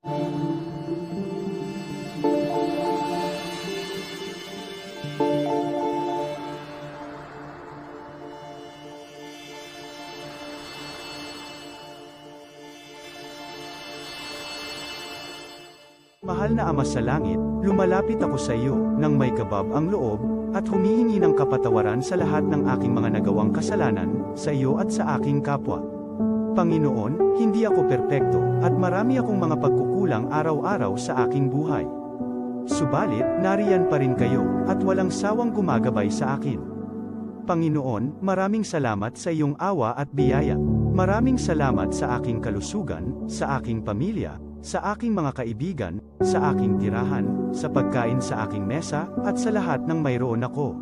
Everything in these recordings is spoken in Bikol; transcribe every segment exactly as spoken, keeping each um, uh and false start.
Mahal na Ama sa Langit, lumalapit ako sa iyo nang may kabab ang loob, at humihingi ng kapatawaran sa lahat ng aking mga nagawang kasalanan, sa iyo at sa aking kapwa. Panginoon, hindi ako perpekto, at marami akong mga pagkukulang araw-araw sa aking buhay. Subalit, nariyan pa rin kayo, at walang sawang gumagabay sa akin. Panginoon, maraming salamat sa iyong awa at biyaya. Maraming salamat sa aking kalusugan, sa aking pamilya, sa aking mga kaibigan, sa aking tirahan, sa pagkain sa aking mesa, at sa lahat ng mayroon ako.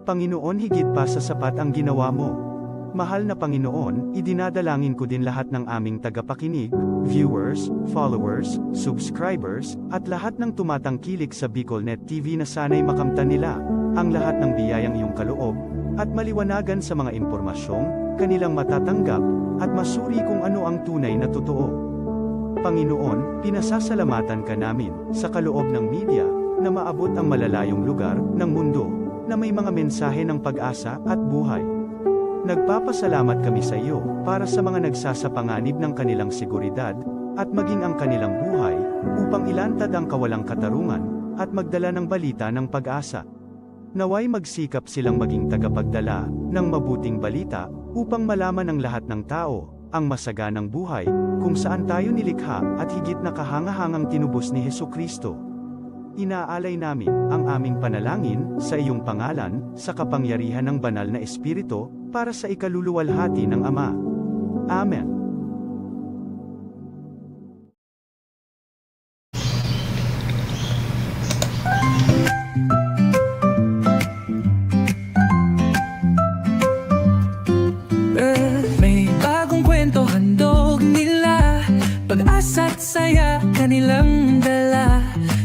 Panginoon, higit pa sa sapat ang ginawa mo. Mahal na Panginoon, idinadalangin ko din lahat ng aming tagapakinig, viewers, followers, subscribers, at lahat ng tumatangkilik sa BicolNet T V na sana'y makamtan nila ang lahat ng biyayang iyong kaloob at maliwanagan sa mga impormasyong kanilang matatanggap at masuri kung ano ang tunay na totoo. Panginoon, pinasasalamatan ka namin sa kaloob ng media na maabot ang malalayong lugar ng mundo na may mga mensahe ng pag-asa at buhay. Nagpapasalamat kami sa iyo para sa mga nagsasapanganib ng kanilang seguridad at maging ang kanilang buhay upang ilantad ang kawalang katarungan at magdala ng balita ng pag-asa. Naway magsikap silang maging tagapagdala ng mabuting balita upang malaman ng lahat ng tao ang masaganang buhay kung saan tayo nilikha at higit na kahangahangang tinubos ni Jesu-Cristo. Inaalay namin ang aming panalangin sa iyong pangalan, sa kapangyarihan ng Banal na Espiritu, para sa ikaluluwalhati ng Ama. Amen. May bagong kwento handog nila, pag-asa't saya kanilang dala.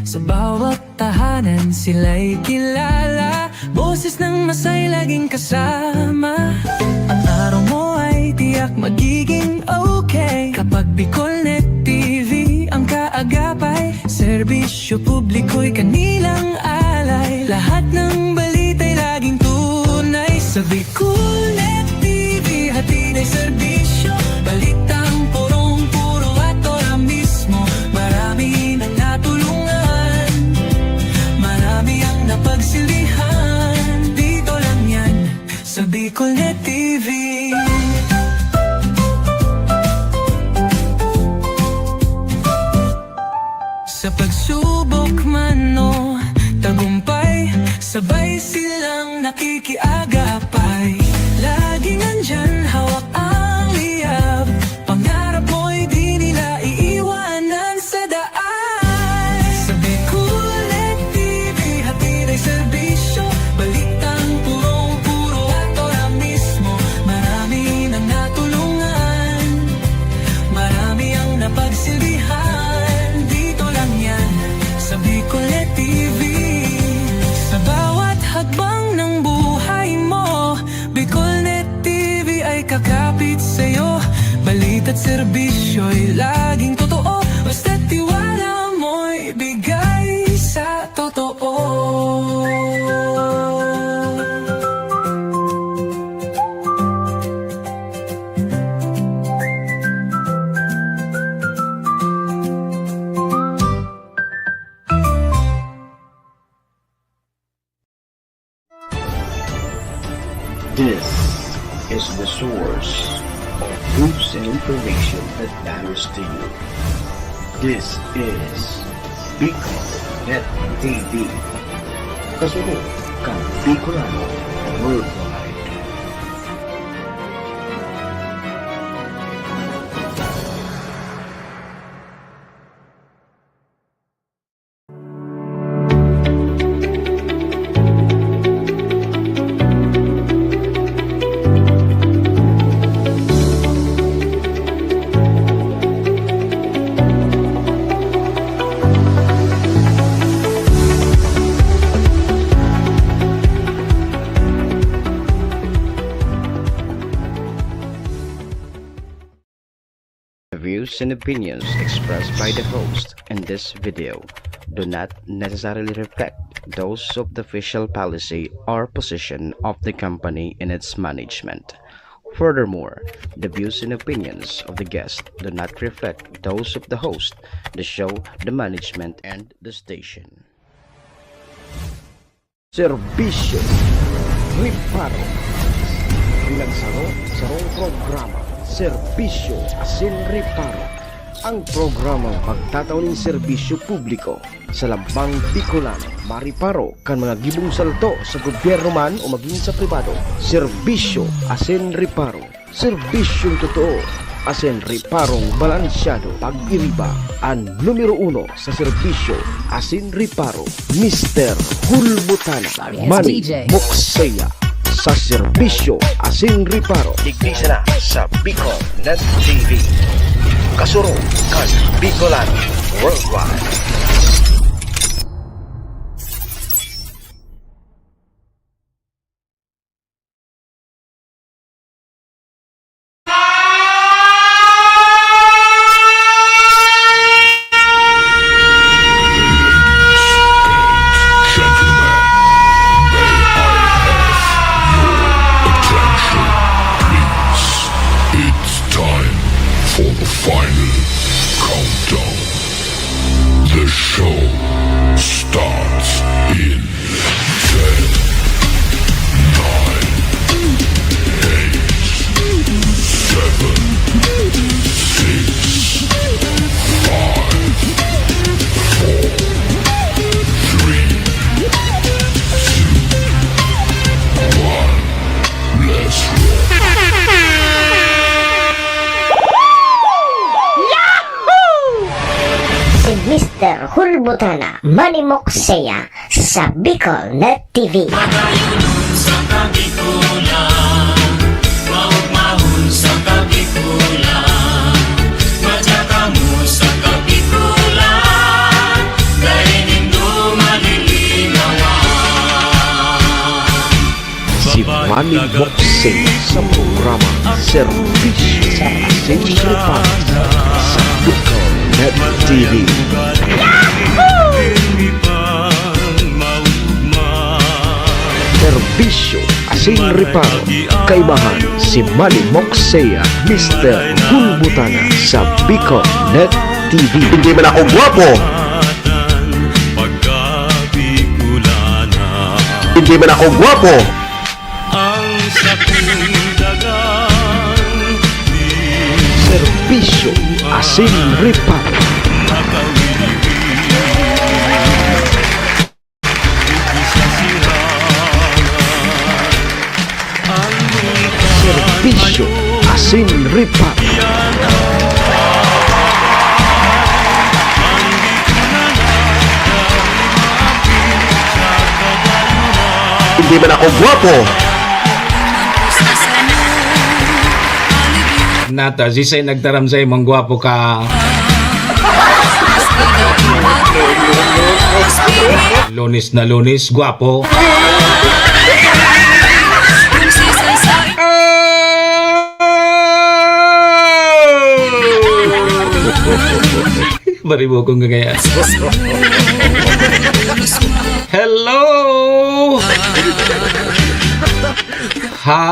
Sa bawat tahanan sila'y kilala, boses ng masay laging kasama. Ang araw mo ay tiyak magiging okay kapag BicolNet T V ang kaagapay. Serbisyo publiko'y kanilang alay, lahat ng balita'y laging tunay. Sa BicolNet T V, hatid ay serbisyo, balitang purong-puro at ora mismo. Marami nang natulungan, marami ang napagsilbihan. Dito lang yan sa BicolNet T V. Sa pagsubok man o tagumpay, sabay silang nakikiagapay. Laging andyan, hawak ang liyab, pangarap mo'y di nila iiwanan sa daan. Sa BicolNet T V, hatid ay serbisyo, balitang purong-puro at ora mismo. Marami nang natulungan, marami ang napagsilbihan. Dito lang yan sa BicolNet T V. Sa bawat hakbang ng buhay mo, BicolNet T V ay kakapit sa'yo. Balita't serbisyo'y laging totoo, basta't tiwala mo'y bigay sa totoo. This is the source of news and information that matters to you. This is BicolNet T V. Kasunod kan Bicolano Worldwide. Views and opinions expressed by the host in this video do not necessarily reflect those of the official policy or position of the company and its management. Furthermore, the views and opinions of the guest do not reflect those of the host, the show, the management, and the station. Serbisyo, reparo. Bilang saro, sarong programa, serbisyo asin reparo. Ang programang magtatao nin serbisyo publiko sa lambang Bicolano, mareparo kan mga gibong salto sa gobyerno man o magin sa pribado. Serbisyo asin reparo. Serbisyong totoo asin reparong balansyado. Pag-iriba, an numero uno sa serbisyo asin reparo, Mister Hulbutana. Yes, Manny D J. Moksea sa serbisyo asin reparo. Digdi sana sa Bicol Net T V. Kasurog kan Bicolano Worldwide. Gentlemen, may I have your attention, please? It's time for the final countdown. The show starts in ten, nine, eight, seven, six, five, four, three, two, one. Let's roll. Si Mister Hulbutana, Manny Moksea, sa Bicol Net T V. Padayon sa Kabikolan, maugmahon sa Kabikolan, madya kamo sa Kabikolan, dai nindo malilingawan. Si Manny Moksea sa programa Serbisyo sa Asin Reparo sa Bicol Net T V. Serbisyo asin reparo, kaibahan si Manny Moksea, Mister Hulbutana sa Bicol Net T V. Hindi man ako gwapo. Hindi man ako gwapo. Serbisyo asin reparo. Serbisyo asin reparo. Hindi man ako gwapo. Nata, sisay nagtaram sa imong gwapo ka? Lunes na Lunes, gwapo. Maribokong gagaya. Hello! Hi!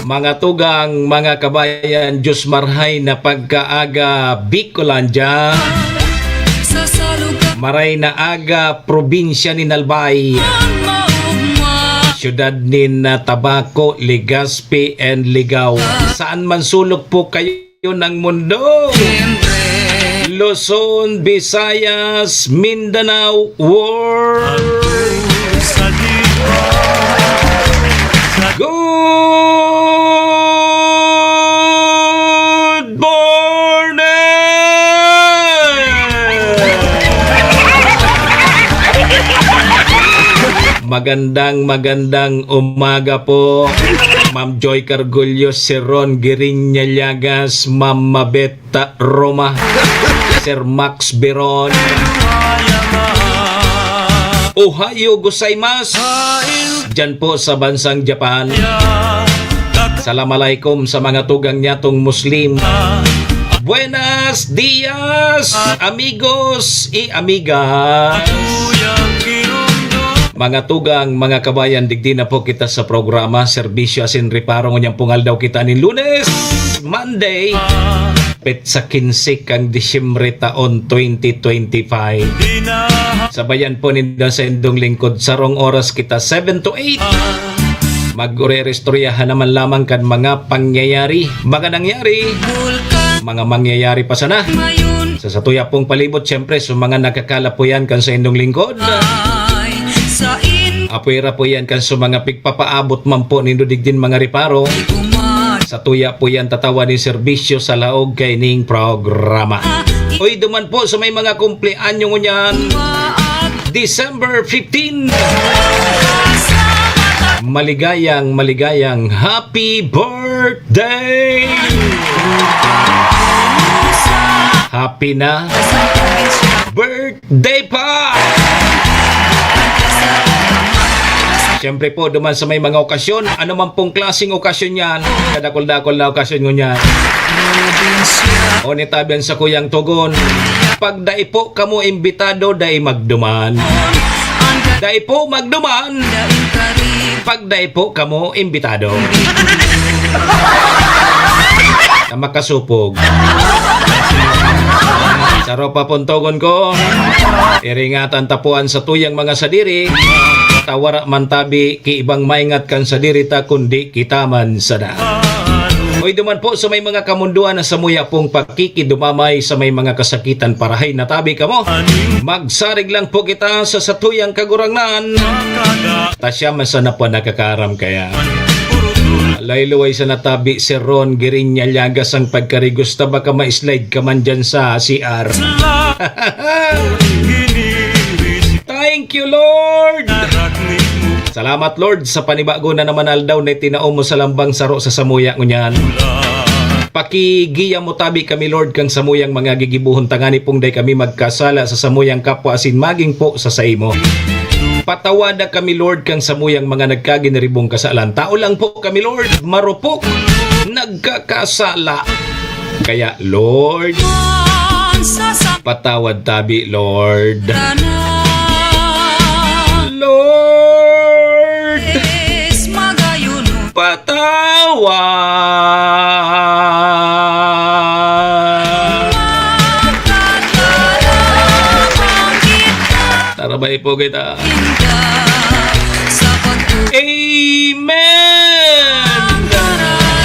Mga tugang, mga kabayan, Diyos marhay na pagkaaga, Bicolandia. Maray na aga, probinsya nin Albay. Siyudad nin, ah, Tabaco, Legazpi, and Ligao. Saan man sulok po kayo ng mundo. Luzon, Visayas, Mindanao, world. Good morning! Magandang, magandang umaga po, Ma'am Joy Cargullo, Sir Ron Guiriña Llagas, Ma'am Mabet Roma, Sir Max Biron. Ohayo gozaimasu. Diyan po sa bansang Japan. Salam alaikum sa mga tugang nyatong Muslim. Buenas dias, amigos y amiga. Mga tugang, mga kabayan, digdi na po kita sa programa, Serbisyo asin Reparo. Ngunyan pong aldaw kita nin Lunes, Monday, petsa quince kan Disyembre taon twenty twenty-five. Sabayan po ninda sa indong lingkod, sarong oras kita, seven to eight. Magre-restoryahan naman lamang kan mga pangyayari, mga nangyari, mga mangyayari pa sana. Sa satuya pong palibot, siyempre, sa mga nagkakala po yan kan sa indong lingkod. Apwera po yan kan sa mga pigpapaabot man po nindo digdin mga reparo. Satuya po yan tatawan nin serbisyo sa laog kaining programa. Oy, duman po sa may mga kumpleanyo ngunyan, December fifteen. Maligayang, maligayang happy birthday! Happy na birthday pa! Siyempre po, duman sa may mga okasyon, ano man pong klaseng okasyon yan, kadakol-dakol na okasyon ngunyan. O ni tabi an sakuyang togon, pag dai po kamo imbitado, dai magduman. Dai po magduman, pag dai po kamo imbitado. Na makasupog. Saro pa pong togon ko, iringatan ta po an satuyang mga sadiri, ta wara man tabi ki ibang maingat kan sadiri ta, kundi kita man sana. Oy, duman po sa may mga kamundoan na samuya pong pakikidumamay sa may mga kasakitan, parahay na tabi kamo. Magsarig lang po kita sa satuyang Kagurangnan. Ta siya man sana po nakakaaram kaya. Alay luway sana tabi, Sir Ron, giring niya lyagas ang pagkarigos ta, baka ma-slide ka man dyan sa C R. Thank you, Lord! Salamat, Lord, sa panibago na naman aldaw na itinao mo sa lambang saro sa samuya ngunyan. Pakigiya mo tabi kami, Lord, kang samuyang mga gigibohon, tangani pong dai kami magkasala sa samuyang kapwa asin maging po sa saimo. Patawada kami, Lord, kang samuyang mga nagkaginiribong kasalan. Tao lang po kami, Lord, marupok, nagkakasala. Kaya, Lord, patawad tabi, Lord. Lord, patawad. Tarabay po kita. Amen!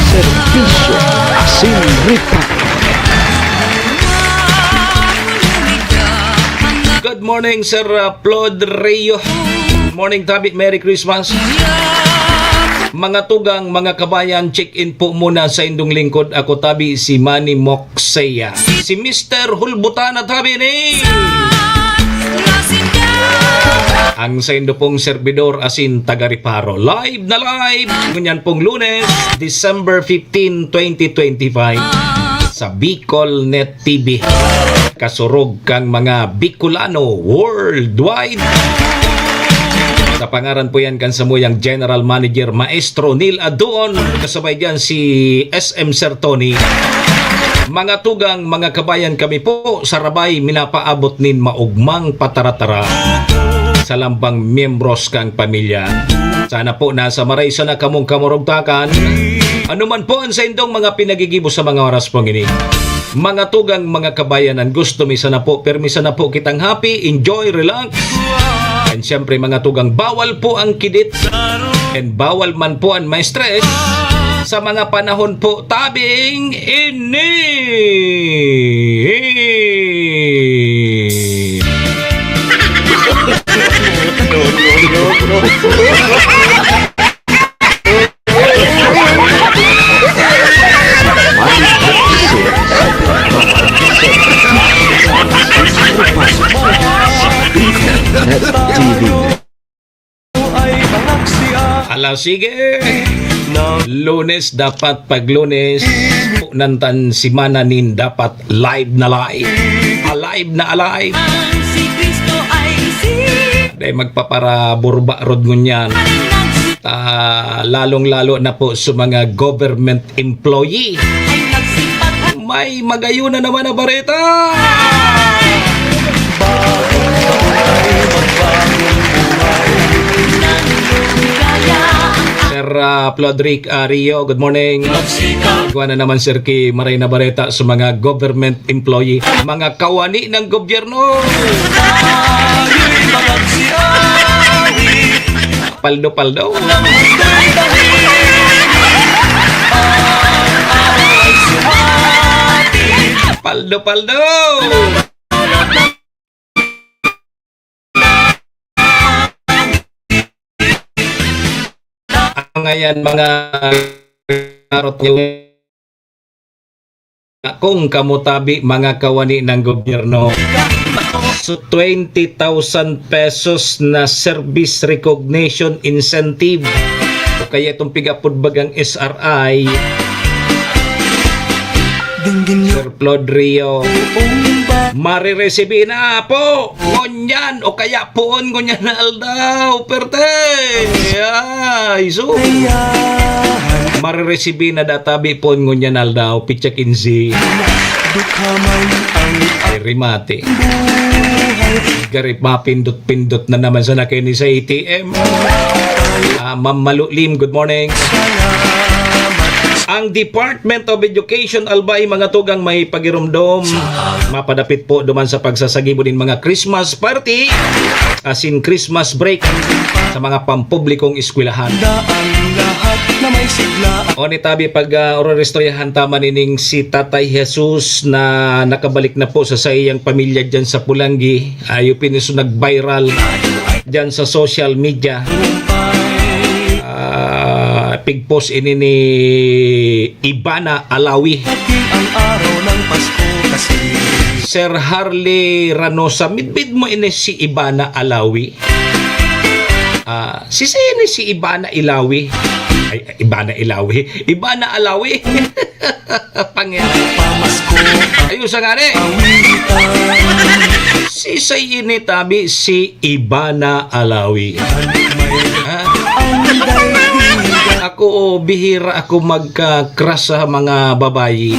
Serbisyo asin reparo. Good morning, Sir, uh, Plod Rio. Morning, Tabi. Merry Christmas. Mga tugang, mga kabayan, check-in po muna sa indong lingkod. Ako, Tabi, si Manny Moxeya. Si Mister Hulbutana, Tabi, ni ang saindo pong serbidor asin taga-reparo. Live na live! Ngunyan pong Lunes, December fifteen, twenty twenty-five, sa Bicol Net T V. Kasurog kang mga Bicolano worldwide. Sa pangaran po yan kan samuyang General Manager, Maestro Neil Aduon, kasabay diyan si S M Sir Tony. Mga tugang, mga kabayan, kami po sa Rabay minapaabot nin maugmang pataratara sa lambang miyembros kang pamilya. Sana po nasa maray sana kamong kamurugtakan. Ano man po ang saindong mga pinagigibo sa mga oras pong ini. Mga tugang, mga kabayan, ang gusto mi sana po, pirmi sana po kitang happy, enjoy, relax. And siyempre, mga tugang, bawal po ang kidit. And bawal man po ang ma-stress sa mga panahon po tabing ini. Ala, sige. Lunes, dapat pag Lunes, nantan semana nin dapat live na live. Alive na alive. Ang si Cristo ay si Dai magpaparaburba rod ngunyan. Ah, lalong-lalo na po sa mga government employee. May magayon na naman na bareta! Sir, ah, Plodrick, ah, Rio, good morning. Igwa na naman, Sir Ki, maray na bareta sa mga government employee, mga kawani ng gobyerno. Paldo-paldo. Paldo-paldo. Ang ngayon, mga karot niyo, kung kamo tabi, mga kawani ng gobyerno. So, twenty thousand pesos na service recognition incentive. O kaya itong pigapod bagang S R I. Sir Plodrio. Mariresibi na po. Ngunyan o kaya poon ngunyan na aldaw, perte. Ay, so. Mariresibi na databi poon ngunyan na aldaw, pitsa quince. Ay, rimate. Garip, mapindot-pindot na naman sa nakini sa A T M. Ah, Ma'am Malulim, good morning. Ang Department of Education, Albay, mga tugang may pagiromdom. Mapadapit po duman sa pagsasagibo nin mga Christmas party, asin Christmas break sa mga pampublikong eskwelahan. Daan lahat na may sigla. O ni tabi pag, ah, ororistoryahan ta man ining si Tatay Jesus na nakabalik na po sa saiyang pamilya dyan sa Pulanggi. Ayo piniso nag-viral dyan sa social media. Ah, pigpost ini ni Ivana Alawi. Ang araw ng Pasko kasi. Sir Harley Ranosa, midbid mo ini si Ivana Alawi? Ah, si sino si Ivana Ilawi? Ay, Ivana Ilawi. Ivana Alawi. Pangya. Pamasko. Ayun sa nga ni. Awitan. Si Say ini tabi si Ivana Alawi. Ha? Ako, bihira ako magka-crush sa mga babayi.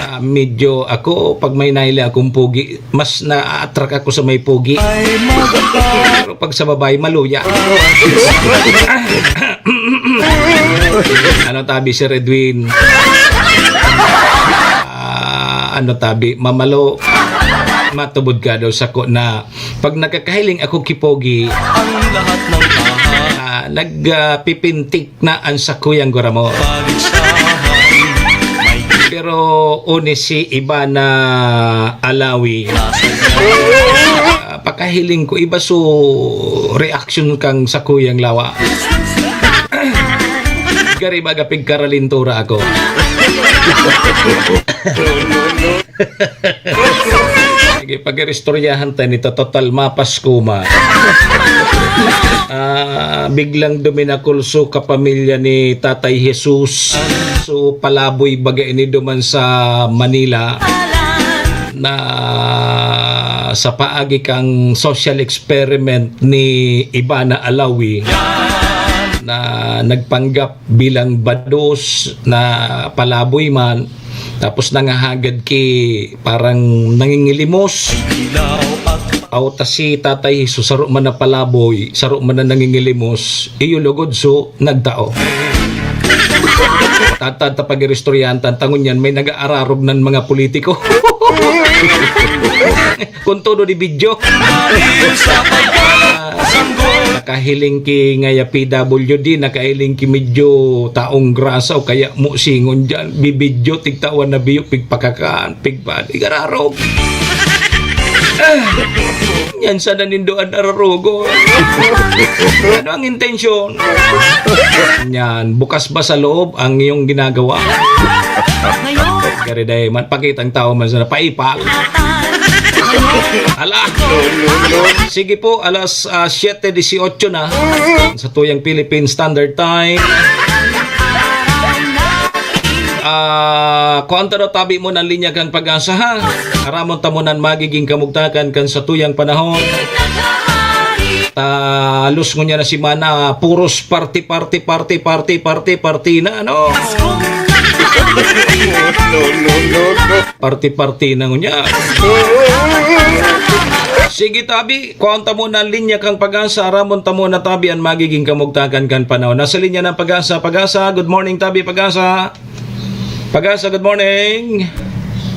Ah, medyo ako, pag may naili akong pugi, mas na-attract ako sa may pugi. Pero pag sa babayi, maluya. Ano tabi, Sir Edwin? Ah, ano tabi, mamalo. Matubod ka daw sako na pag nagkakahiling ako ki pogi, ang lahat ng tahaw, ah, nag, ah, pipintik na an sakuyang guramo. Pero uni si Ivana Alawi, ah, pakahiling ko, iba so reaksyon kang sakuyang lawa. Gari baga pigkaralintura ako. Sige, pag-iristoryahan tayo nito, total mapasko man. Ah, biglang duminakulso kapamilya ni Tatay Jesus. So, palaboy baga ini duman sa Manila na sa paagi kang social experiment ni Ivana Alawi na nagpanggap bilang bados na palaboy man. Tapos nangahagad ki parang nangingilimos. Aw, ta si Tatay Jesus, saro man na palaboy, saro man na nangingilimos, iyo lugod so nagtao. Tatad ta pag-iristoryahan ta, ta ngunyan may nag-aararog nan mga politiko. Kun todo di video. Nakahiling ki ngaya P W D, nakahiling ki medyo taong grasa o kaya mo singon dyan. Bibidyo, tigtawan na biyo, pigpakakan, pigpan, igararog. Ah, yan sana nindo an ararogon. Ano ang intensyon? Yan, bukas ba sa loob ang iyong ginagawa? Kariday man, pakitang tao man sana, paipal. Ala! Sige po, alas, ah, siyete dieciocho na sa tuyang Philippine Standard Time. Ah, kuan ta daw tabi mo ng linya kan Pag-asa, ha? Aramon ta mo nan magiging kamugtakan kan sa tuyang panahon. Talos ngunyan na semana, puros party, party, party, party, party, party na, ano? Party-party na ngunyan. Sige, tabi, kuhaon ta muna an linya kan Pag-asa, aramon ta muna, tabi, an magiging kamugtakan kan panahon. Nasa linya na an Pag-asa. Pag-asa, good morning, tabi, Pag-asa. Pag-asa, good morning.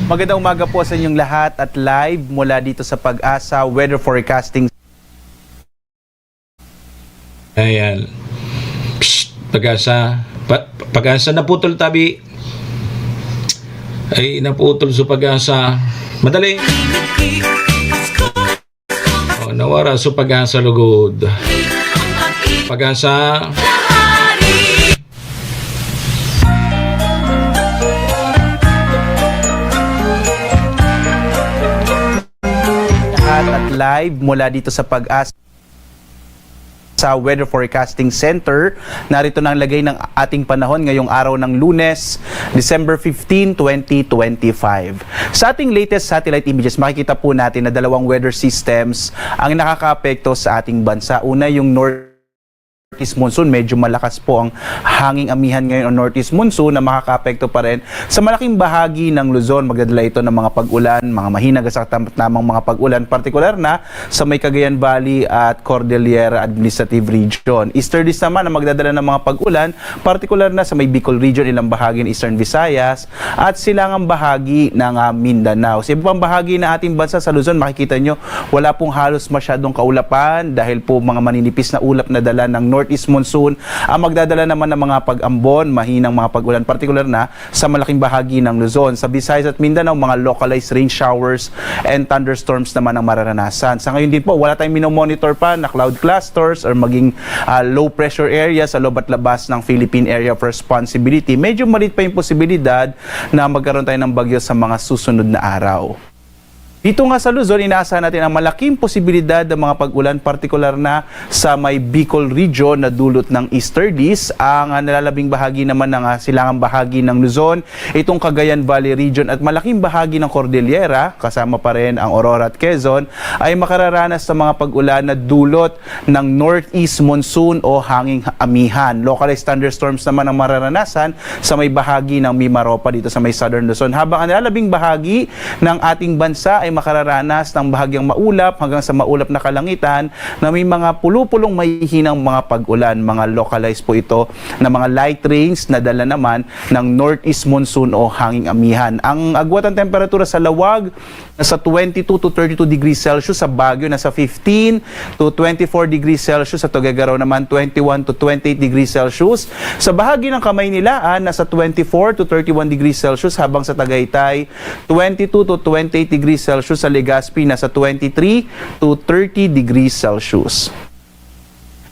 Magandang umaga po sa inyong lahat at live mula dito sa Pag-asa Weather Forecasting. Ayan. Psst, Pag-asa. Pa- Pag-asa, naputol, tabi. Ay, naputol sa Pag-asa. Madali. Oh, nawara sa Pag-asa, lugod. Pag-asa. Lahat at live mula dito sa Pag-asa sa Weather Forecasting Center. Narito na ang lagay ng ating panahon ngayong araw ng Lunes, December fifteen, twenty twenty-five. Sa ating latest satellite images, makikita po natin na dalawang weather systems ang nakakaapekto sa ating bansa. Una, yung northeast monsoon, medyo malakas po ang hanging amihan ngayon o northeast monsoon na makakaapekto pa rin sa malaking bahagi ng Luzon. Magdadala ito ng mga pag-ulan, mga mahina hanggang sa tamang mga pag-ulan, partikular na sa may Cagayan Valley at Cordillera Administrative Region. Easterlies naman ang magdadala ng mga pag-ulan, partikular na sa may Bicol Region, ilang bahagi ng Eastern Visayas at silangang bahagi ng ah, Mindanao. Sa iba pang bahagi ng ating bansa, sa Luzon, makikita nyo, wala pong halos masyadong kaulapan dahil po mga maninipis na ulap na dala ng northeast monsoon ang magdadala naman ng mga pag-ambon, mahinang mga pag-ulan, partikular na sa malaking bahagi ng Luzon. Sa Visayas at Mindanao, mga localized rain showers and thunderstorms naman ang mararanasan. Sa ngayon din po, wala tayong minomonitor pa na cloud clusters or maging ah, low pressure area sa loob at labas ng Philippine Area of Responsibility. Medyo maliit pa yung posibilidad na magkaroon tayo ng bagyo sa mga susunod na araw. Dito nga sa Luzon, inaasahan natin ang malaking posibilidad ng mga pag-ulan, partikular na sa may Bicol Region na dulot ng easterlies. Ang ah, nalalabing bahagi naman ng ah, silangang bahagi ng Luzon, itong Cagayan Valley Region at malaking bahagi ng Cordillera, kasama pa rin ang Aurora at Quezon, ay makararanas ng mga pag-ulan na dulot ng northeast monsoon o hanging amihan. Localized thunderstorms naman ang mararanasan sa may bahagi ng Mimaropa dito sa may Southern Luzon. Habang ang nalalabing bahagi ng ating bansa ay makararanas ng bahagyang maulap hanggang sa maulap na kalangitan na may mga pulupulong mahihinang mga pag-ulan. Mga localized po ito na mga light rains na dala naman ng northeast monsoon o hanging amihan. Ang agwat ng temperatura sa Lawag, nasa twenty-two to thirty-two degrees Celsius, sa Baguio nasa fifteen to twenty-four degrees Celsius, sa Tuguegarao naman twenty-one to twenty-eight degrees Celsius. Sa bahagi ng Kamaynilaan, nasa twenty-four to thirty-one degrees Celsius, habang sa Tagaytay, twenty-two to twenty-eight degrees Celsius, sa Legazpi nasa twenty-three to thirty degrees Celsius.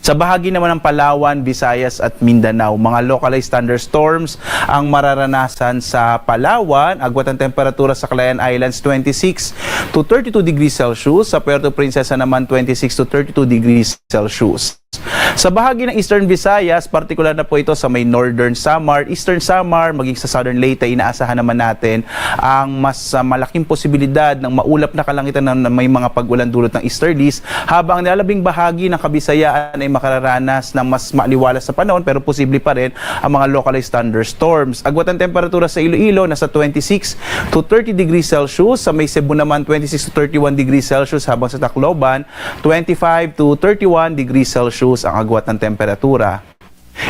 Sa bahagi naman ng Palawan, Visayas at Mindanao, mga localized thunderstorms ang mararanasan sa Palawan. Agwat ng temperatura sa Calayan Islands, twenty-six to thirty-two degrees Celsius. Sa Puerto Princesa naman, twenty-six to thirty-two degrees Celsius. Sa bahagi ng Eastern Visayas, partikular na po ito sa may Northern Samar, Eastern Samar, maging sa Southern Leyte, inaasahan naman natin ang mas ah, malaking posibilidad ng maulap na kalangitan na may mga pag-ulan dulot ng easterlies, habang ang nilalabing bahagi ng Kabisayaan ay makararanas ng mas maliwalas na panahon, pero posible pa rin ang mga localized thunderstorms. Agwat ng temperatura sa Iloilo, nasa twenty-six to thirty degrees Celsius, sa may Cebu naman twenty-six to thirty-one degrees Celsius, habang sa Tacloban twenty-five to thirty-one degrees Celsius ang agwat ng temperatura.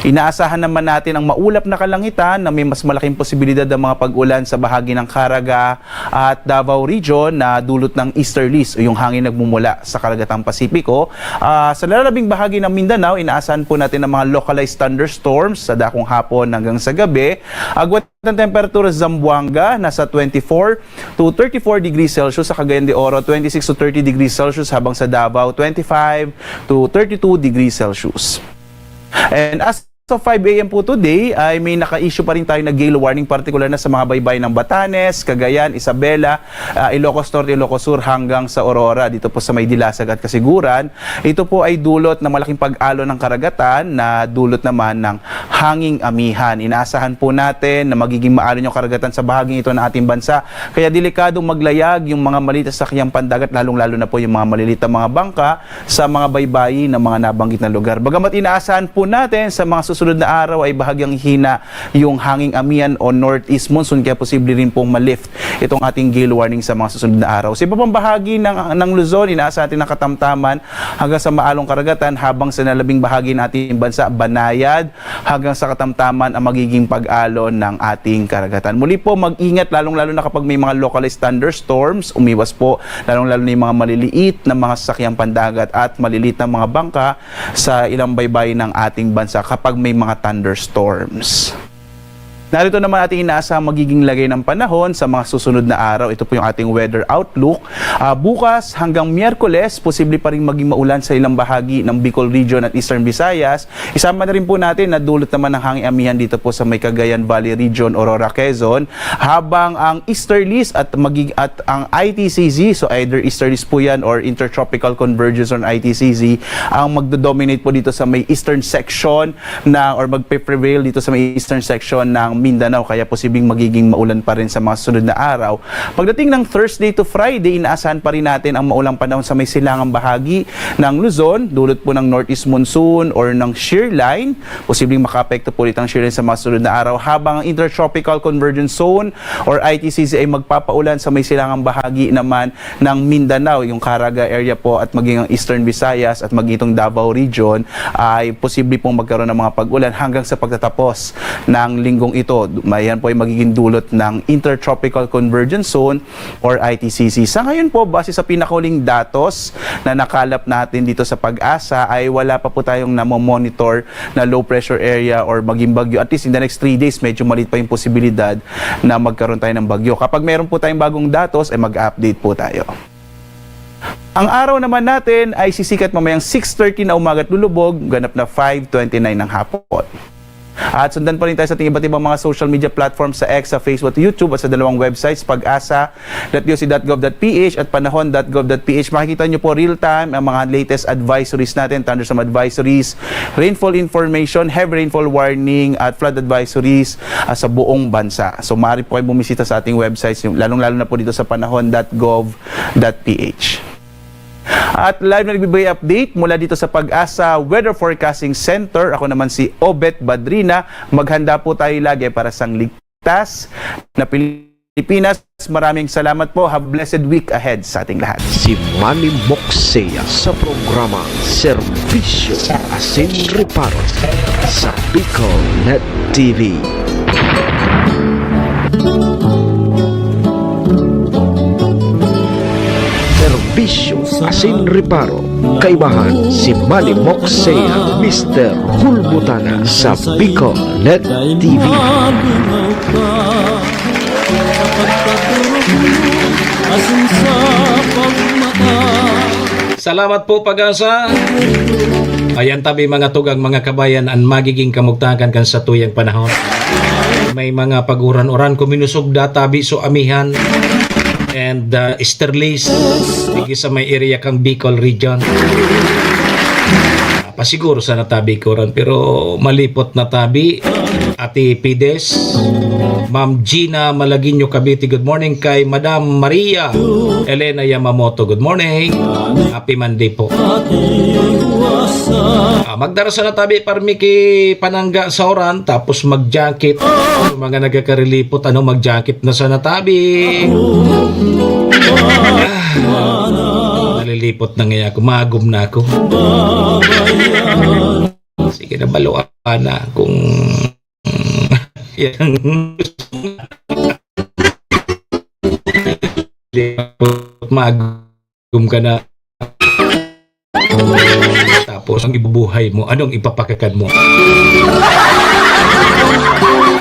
Inaasahan naman natin ang maulap na kalangitan na may mas malaking posibilidad ng mga pag-ulan sa bahagi ng Caraga at Davao Region na dulot ng easterlies o yung hangin nagmumula sa karagatang Pasipiko. Ah, sa lalabing bahagi ng Mindanao, inaasahan po natin ang mga localized thunderstorms sa dakong hapon hanggang sa gabi. Agwat ng temperatura sa Zamboanga, nasa twenty-four to thirty-four degrees Celsius, sa Cagayan de Oro, twenty-six to thirty degrees Celsius, habang sa Davao, twenty-five to thirty-two degrees Celsius. And as of five a m po today ay may naka-issue pa rin tayo na gale warning, partikular na sa mga baybayin ng Batanes, Cagayan, Isabela, ah, Ilocos Norte, Ilocos Sur, hanggang sa Aurora, dito po sa may Dilasag at Casiguran. Ito po ay dulot ng malaking pag-alon ng karagatan na dulot naman ng hanging amihan. Inaasahan po natin na magiging maalon yung karagatan sa bahaging ito ng ating bansa. Kaya delikadong maglayag yung mga maliit na sasakyang pandagat, lalong-lalo na po yung mga maliliit na mga bangka sa mga baybayin ng mga nabanggit na lugar. Bagamat inaasahan po natin sa mga susunod na araw ay bahagyang hina yung hanging amihan o northeast monsoon, kaya posible rin pong ma-lift itong ating gale warning sa mga susunod na araw. Sa iba pang bahagi ng, ng Luzon, inaasahan natin ang katamtaman hanggang sa maalong karagatan, habang sa nalabing bahagi ng ating bansa, banayad hanggang sa katamtaman ang magiging pag-alon ng ating karagatan. Muli po, mag-ingat, lalong-lalo na kapag may mga localized thunderstorms. Umiwas po, lalong-lalo na yung mga maliliit na mga sasakyang pandagat at maliliit na mga bangka sa ilang baybayin ng ating bansa kapag may mga thunderstorms. Narito naman ating inaasahang magiging lagay ng panahon sa mga susunod na araw. Ito po yung ating weather outlook. Ah, bukas hanggang Miyerkules, posible pa rin maging maulan sa ilang bahagi ng Bicol Region at Eastern Visayas. Isama na rin po natin na dulot naman ng hangin amihan dito po sa may Cagayan Valley Region, Aurora, Quezon. Habang ang easterlies at magig-, at ang I T C Z, so either easterlies po yan or intertropical convergence on I T C Z, ang magdo-dominate po dito sa may eastern section na, or magpe-prevail dito sa may eastern section ng Mindanao, kaya posibleng magiging maulan pa rin sa mga sunod na araw. Pagdating ng Thursday to Friday, inaasahan pa rin natin ang maulang panahon sa may silangang bahagi ng Luzon, dulot po ng northeast monsoon or ng shear line. Posibleng makaapekto po ulit ang shear line sa mga sunod na araw, habang ang intertropical convergence zone or I T C Z ay magpapaulan sa may silangang bahagi naman ng Mindanao, yung Caraga area po at maging ang Eastern Visayas at maging itong Davao Region ay posible pong magkaroon ng mga pag-ulan hanggang sa pagtatapos ng linggong ito. Mayan po ay magiging dulot ng Intertropical Convergence Zone or I T C Z. Sa ngayon po, base sa pinakahuling datos na nakalap natin dito sa PAGASA, ay wala pa po tayong namo-monitor na low pressure area or maging bagyo. At least in the next three days, medyo maliit pa yung posibilidad na magkaroon tayo ng bagyo. Kapag meron po tayong bagong datos, ay mag-update po tayo. Ang araw naman natin ay sisikat mamayang six thirty na umaga at lulubog, ganap na five twenty-nine ng hapon. At sundan pa rin tayo sa ating iba't ibang mga social media platforms, sa X, sa Facebook at YouTube, at sa dalawang websites, pagasa dot D O C dot gov dot P H at panahon dot gov dot P H. Makikita nyo po real-time ang mga latest advisories natin, thunderstorm advisories, rainfall information, heavy rainfall warning, at flood advisories, ah, sa buong bansa. So, maaari po kayo bumisita sa ating websites, yung, lalong-lalo na po dito sa panahon dot gov dot P H. At live na nagbibigay update mula dito sa PAGASA Weather Forecasting Center. Ako naman si Obet Badrina. Maghanda po tayo lagi para sa ligtas na Pilipinas. Maraming salamat po. Have a blessed week ahead sa ating lahat. Si Manny Moksea sa programa Serbisyo Asin Reparo sa Bicol Net T V. Serbisyo Asin Reparo. Kaibahan si Manny Moksea, Mister Hulbutana sa Bicol Net T V. Salamat po, PAGASA. Ayan tabi, mga tugang, mga kabayan, an magiging kamugtakan kan satuyang panahon. May mga pag-uran-uran, kuminusog da tabi so amihan and, ah, easterlies, digi sa may area kang Bicol Region. Pasiguro sana tabi kuran, pero malipot na tabi. Ate Pides, Ma'am Gina Malagueño, Cavite, good morning. Kay Madam Maria Elena Yamamoto, good morning. Happy Monday po. Ah, magdara sana tabi, parmi ki panangga sa uran, tapos mag-jacket. Yung mga nagkakarelipot, ano, mag-jacket na sana tabi. Ah, nalilipot na ngaya ako, magom na ako. Sige na, baluan na kung yan. Magom ka na. Tapos, ang ibubuhay mo, anong ipapakakan mo?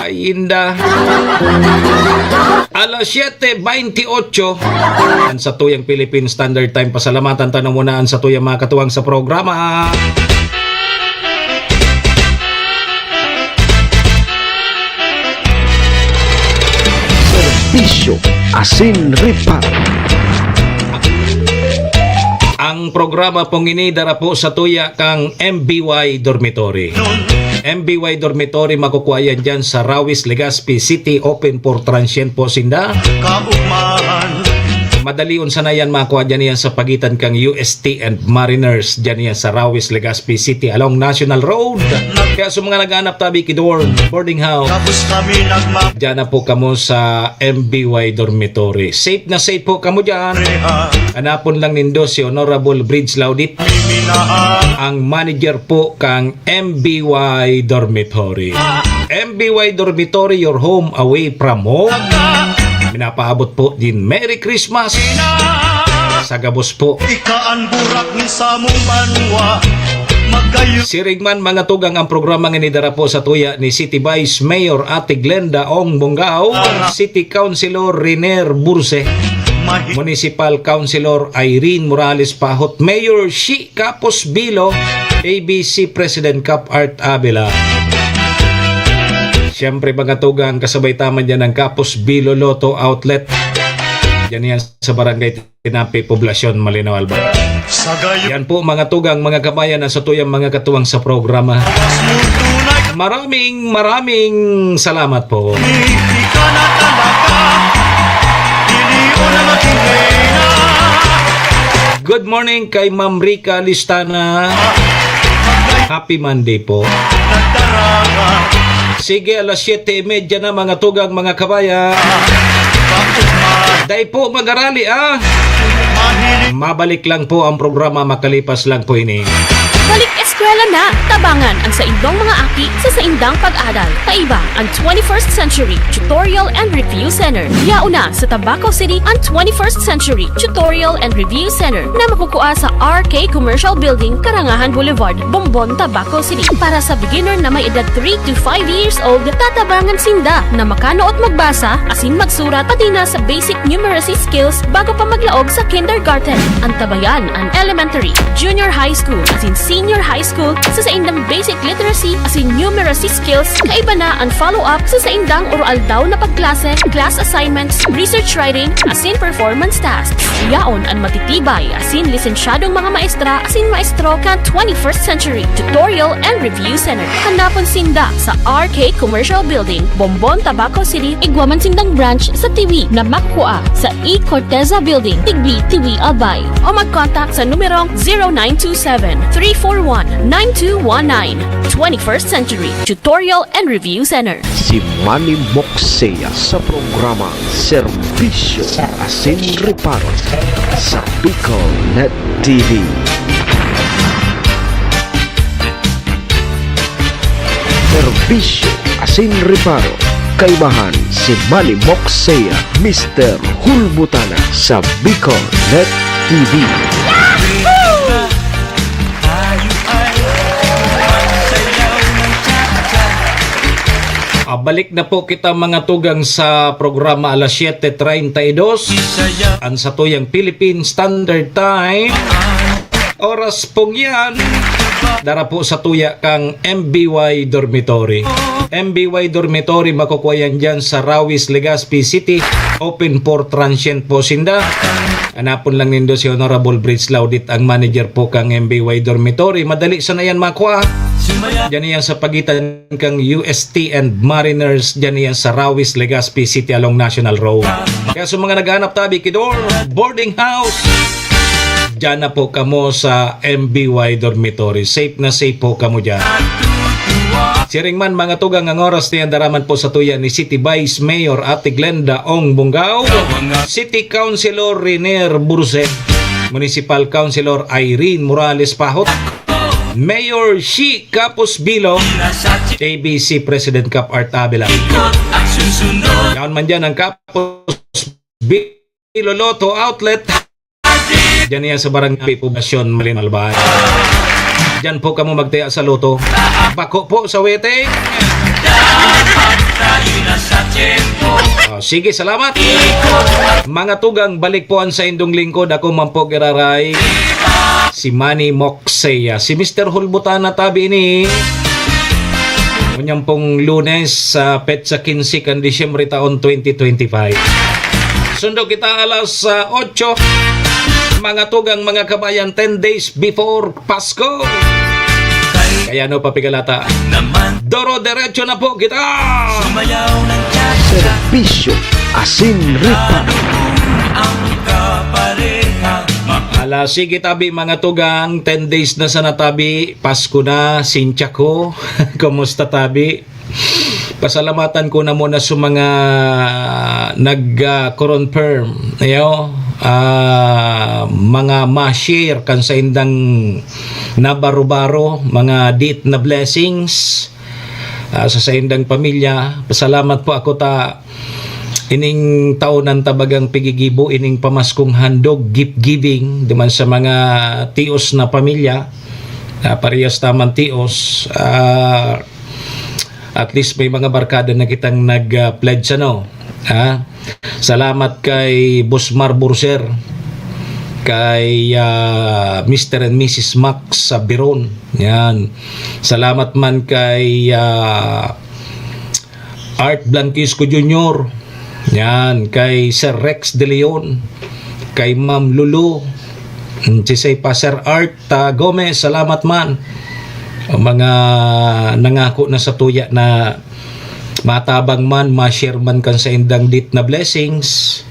Ay, inda. Alas siyete baynti otso, an satuyang Philippine Standard Time. Pasalamatan ta na muna an satuyang mga katuwang sa programa. asin reparo. Ang programa pong ini dara po sa tuya kang M B Y Dormitory. M B Y Dormitory, makukuha yan dyan sa Rawis, Legazpi City, open for transient po sinda. Madalion sana yan makuha dyan yan sa pagitan kang U S T and Mariners, dyan yan sa Rawis, Legazpi City along National Road. Kaya sa mga naghahanap tabi ki dorm, boarding house, dyan na po kamo sa M B Y Dormitory. Safe na safe po kamo dyan. Hanapon lang nindo si Honorable Bridge Laudit, ang manager po kang M B Y Dormitory. M B Y Dormitory, your home away from home. Minapaabot po din Merry Christmas sa gabos po. Ika an burak ni samong banwa. Magayon. Siring man, mga tugang, ang programa nga inidara po sa tuya ni City Vice Mayor Ate Glenda Ong Bongao, City Councilor Riner Burse, Municipal Councilor Irene Morales Pahot, Mayor Shi Capos Bilo, A B C President Cap Art Avila. Siyempre, mga tugang, kasabay taman dyan ang Capos Bilo Lotto Outlet. Dyan yan sa Barangay Tinapi, Poblacion, Malinao, Albay. Yan po, mga tugang, mga kabayan, ang satuyang mga katuwang sa programa. Maraming, maraming salamat po. Good morning kay Ma'am Rica Listana. Happy Monday po. Sige, alas siyete y media na, mga tugang, mga kabayan. Dai po magarali, ah. Mabalik lang po ang programa, makalipas lang po ini. Balik eskwela na! Tabangan ang saindong mga aki sa saindang pag-aral. Kaiba ang twenty-first Century Tutorial and Review Center. Yaon na sa Tabaco City ang twenty-first Century Tutorial and Review Center na makukua sa R K Commercial Building, Karangahan Boulevard, Bombon, Tabaco City. Para sa beginner na may edad three to five years old, tatabangan sinda na makanuot magbasa asin magsurat, pati na sa basic numeracy skills bago pa maglaog sa kindergarten. Antabayan an elementary, junior high school, asin senior high school sa saindang basic literacy asin numeracy skills. Kaiba na an follow-up sa saindang oro-aldaw na pagklase, class assignments, research writing, asin performance tasks. Yaon an matitibay asin lisensyadong mga maestra asin maestro kan twenty-first Century Tutorial and Review Center. Hanapon sinda sa R K Commercial Building, Bombon, Tabaco City, igwa man sindang branch sa Tiwi na makukua sa E Corteza Building, Tigbi, Tiwi, Albay. O mag-contact sa numerong zero nine two seven, three four one, nine two one nine. Twenty-first Century Tutorial and Review Center. Si Manny Moxea sa programa Serbisyo asin Reparo sa Bicol Net T V. Serbisyo asin Reparo, kaibahan si Manny Moxea, Mister Hulbutana sa Bicol Net T V. Ah, balik na po kita, mga tugang, sa programa alas siyete treinta y dos. An satuyang Philippine Standard Time. Oras pong yan. Dara po sa tuya kang M B Y Dormitory. M B Y Dormitory, makukuha yan dyan sa Rawis, Legazpi City. Open for transient po sinda. Hanapon lang nindo si Honorable Bridge Laudit, ang manager po kang M B Y Dormitory. Madali sana yan makuha. Diyan yan sa pagitan kang U S T and Mariners, diyan yan sa Rawis, Legazpi City along National Road. Kaya sa mga naghahanap tabi ki dorm, boarding house, diyan na po kamo sa M B Y Dormitory. Safe na safe po kamo diyan. Siring man, mga tugang, ang oras na yan, daraman po sa tuya ni City Vice Mayor Ate Glenda Ong Bungao, City Councilor Renier Burse, Municipal Councilor Irene Morales Pahot, Mayor Shi Capos Bilo, A B C President Cap Art Avila. Yaon man dyan ang Capos Bilo Lotto Outlet. Diyan yan sa Barangay Poblacion, Malin, Albay. Diyan po kamo magtaya sa loto. Bako po sa waiting. Oh, sige, salamat. Mga tugang, balik po ang saindong lingkod. Ako man po giraray, si Manny Moxea. Si Mister Hulbutana tabi ini. Ngunyan pong Lunes, sa petsa quince kan Disyembre taon twenty twenty-five. Sundo kita alas, ah, otso. Mga tugang, mga kabayan, ten days before Pasko. Kaya no, papigalata. Doro, derecho na po kita! Serbisyo, asin ripa. Ala, sige tabi, mga tugang, ten days na sana tabi, Pasko na, sintya ko. Kumusta tabi? Pasalamatan ko na muna sa mga nag-confirm, ayo, ah, mga ma-share kan saindang nabaro-baro, mga dit na blessings, ah, sa saindang pamilya. Pasalamat po ako ta ining taonan ta bagang pigigibo ining pamaskong handog, gift giving, duman sa mga tios na pamilya, ah, parehas ta man tios, ah, at least may mga barkada na kitang nag, ah, pledge, ano, ha? Salamat kay Boss Mar Burser, kay, ah, Mister and Missus Max sa Biron. Yan. Salamat man kay, ah, Art Blanquisco Junior. Yan. Kay Sir Rex De Leon. Kay Ma'am Lulu. Mm, si say pa, Sir Art, ah, Gomez, salamat man. Ang mga nangako na sa tuya na matabang man, ma-share man kan saindang dit na blessings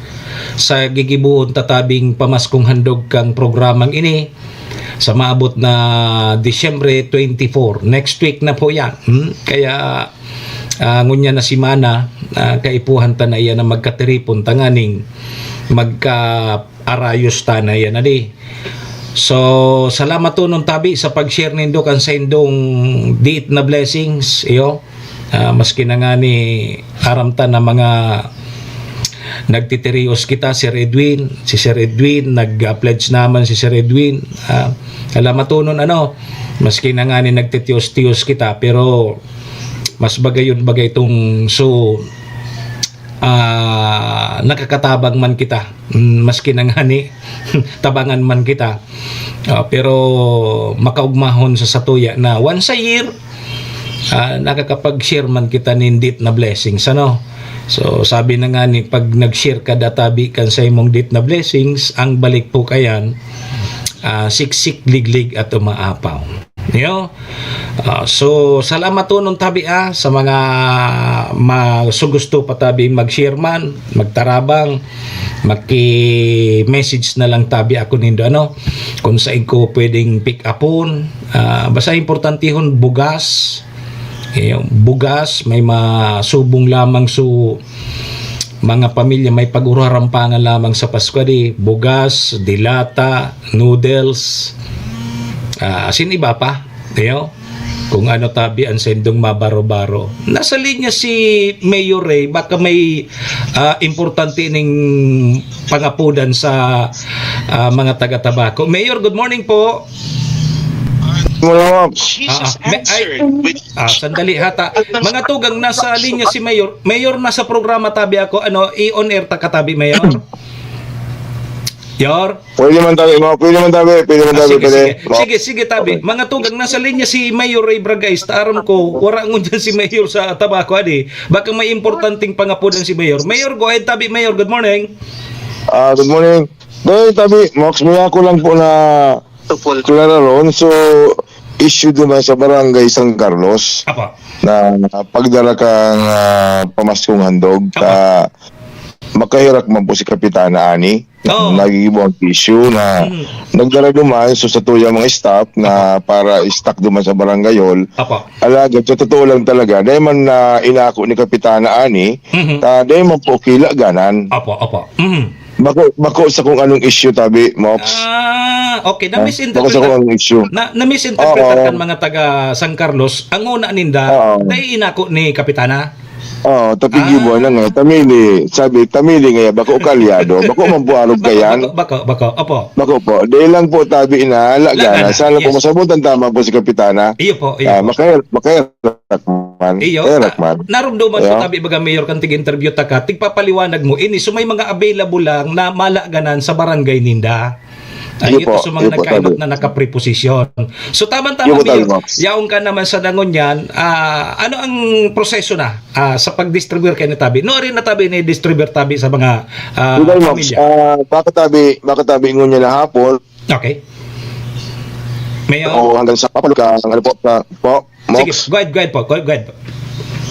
sa gigibohon tatabing pamaskong handog kang programang ini sa maabot na Disyembre twenty-four. Next week na po yan. Hmm? Kaya, ah, ngunyan na semana, ah, kaipuhan ta na iyan na magkatiripon tanganing magka-arayos ta na iyan, adi. So, salamat tonon tabi sa pag-share nindo kan saindong dit na blessings, iyo. Ah, maski na ngani aram ta na mga nagtitirios kita, Sir Edwin, si Sir Edwin, nag-pledge naman si Sir Edwin. Ah, salamat tonon, ano, maski na ngani nagtitios-tios kita, pero mas bagayon bagay tong so, ah, nakakatabang man kita. Mm, maski na ngani, tabangan man kita. Ah, pero makaugmahon sa satuya na once a year, ah, nakakapag-share man kita nin dit na blessings, ano? So, sabi na ngani, pag nag-share ka databi kan sa imong dit na blessings, ang balik po kayan, ah, siksik, liglig at umaapaw. Yo? Ah, so, salamat tonon tabi, ah, sa mga ma-, so gusto pa tabi mag-share man, magtarabang, maki-message na lang tabi ako nindo, ano, kung saan ko pwedeng pick upon. Ah, basta importantehon, bugas. Iyo, bugas, may masubong lamang so mga pamilya, may pag-urarampangan lamang sa Pasko, di, bugas, dilata, noodles, ah, asin iba pa, iyo, kung ano tabi ang sendong mabaro-baro. Nasa linya si Mayor Ray, baka may, ah, importante ning pangapudan sa, ah, mga taga-Tabaco. Mayor, good morning po. Mga Ah, ah, may- ay, ah, sandali hata. Mga tugang, nasa linya si Mayor. Mayor, nasa programa tabi ako. Ano, i-on air ta katabi, Mayor? Yor? Pwede man tabi, mga pwede man tabi, pwede man Ah, tabi, sige, pwede. sige. Sige, sige, tabi. Mga tugang, nasa linya si Mayor Ray Bragais. Taram ko, wara ngunyan si Mayor sa Tabaco, adi. Baka may importanteng pangapudan si Mayor. Mayor, go ahead, tabi, Mayor. Good morning. Ah, good morning. Doy, tabi, Max, may ako lang po na klaro ron. So, issue naman sa Barangay San Carlos Apa? Na pagdara kang ah, pamaskong handog, Tama. ta makahirak man po si Kapitana Ani. Oo. Nagigibo ang issue na Mm. nagdara duman, so sa tuyang mga staff na para stock duman sa barangay hall. Apa? Alagad, sa totoo lang talaga, dahil man na inako ni Kapitana Ani, Mhm. ta dahil man po kila ganan. Apa, apa? Mhm. Bako, bako sa kung anong issue, tabi, Mox. Ah, okay. Ah, bako sa kung Na-misinterpretar, anong issue. na, na-misinterpretar Oo. kan mga taga San Carlos, ang una ninda, Oo. dai inako ni Kapitana. Oo, tapigibo Ah. na nga. Tamili, sabi, tamili nga, bako kalyado, bako mambuarog Bako, kayan. bako, bako, bako. Opo. Bako po, dahil lang po tabi na, lagana. Lagana, Sana po yes. masabutan tama po si Kapitana. Iyo po, iyo Ah, po. makaya, makaya man. Iyo, Kaya ah, man. narumduman ko Iyo. tabi baga, Mayor, kan tig-interview ta ka, tigpapaliwanag mo, ini, so may mga available lang na malaganan sa barangay ninda. Ay, ito po, sa mga nagkainot na nakapreposisyon. So, tama-tama, Mayor, yaon ka naman sa dangon yan. Ah, ano ang proseso na, ah, sa pag-distribute kayo na tabi? No, rin na tabi ni distribute tabi sa mga, ah, pamilya. Ah, baka tabi, baka tabi ngunyan na hapon. Okay. Mayor? O hanggang sa papaluka, ang ano po, sa, po. Sige, go ahead, go ahead po. Go ahead, go ahead po.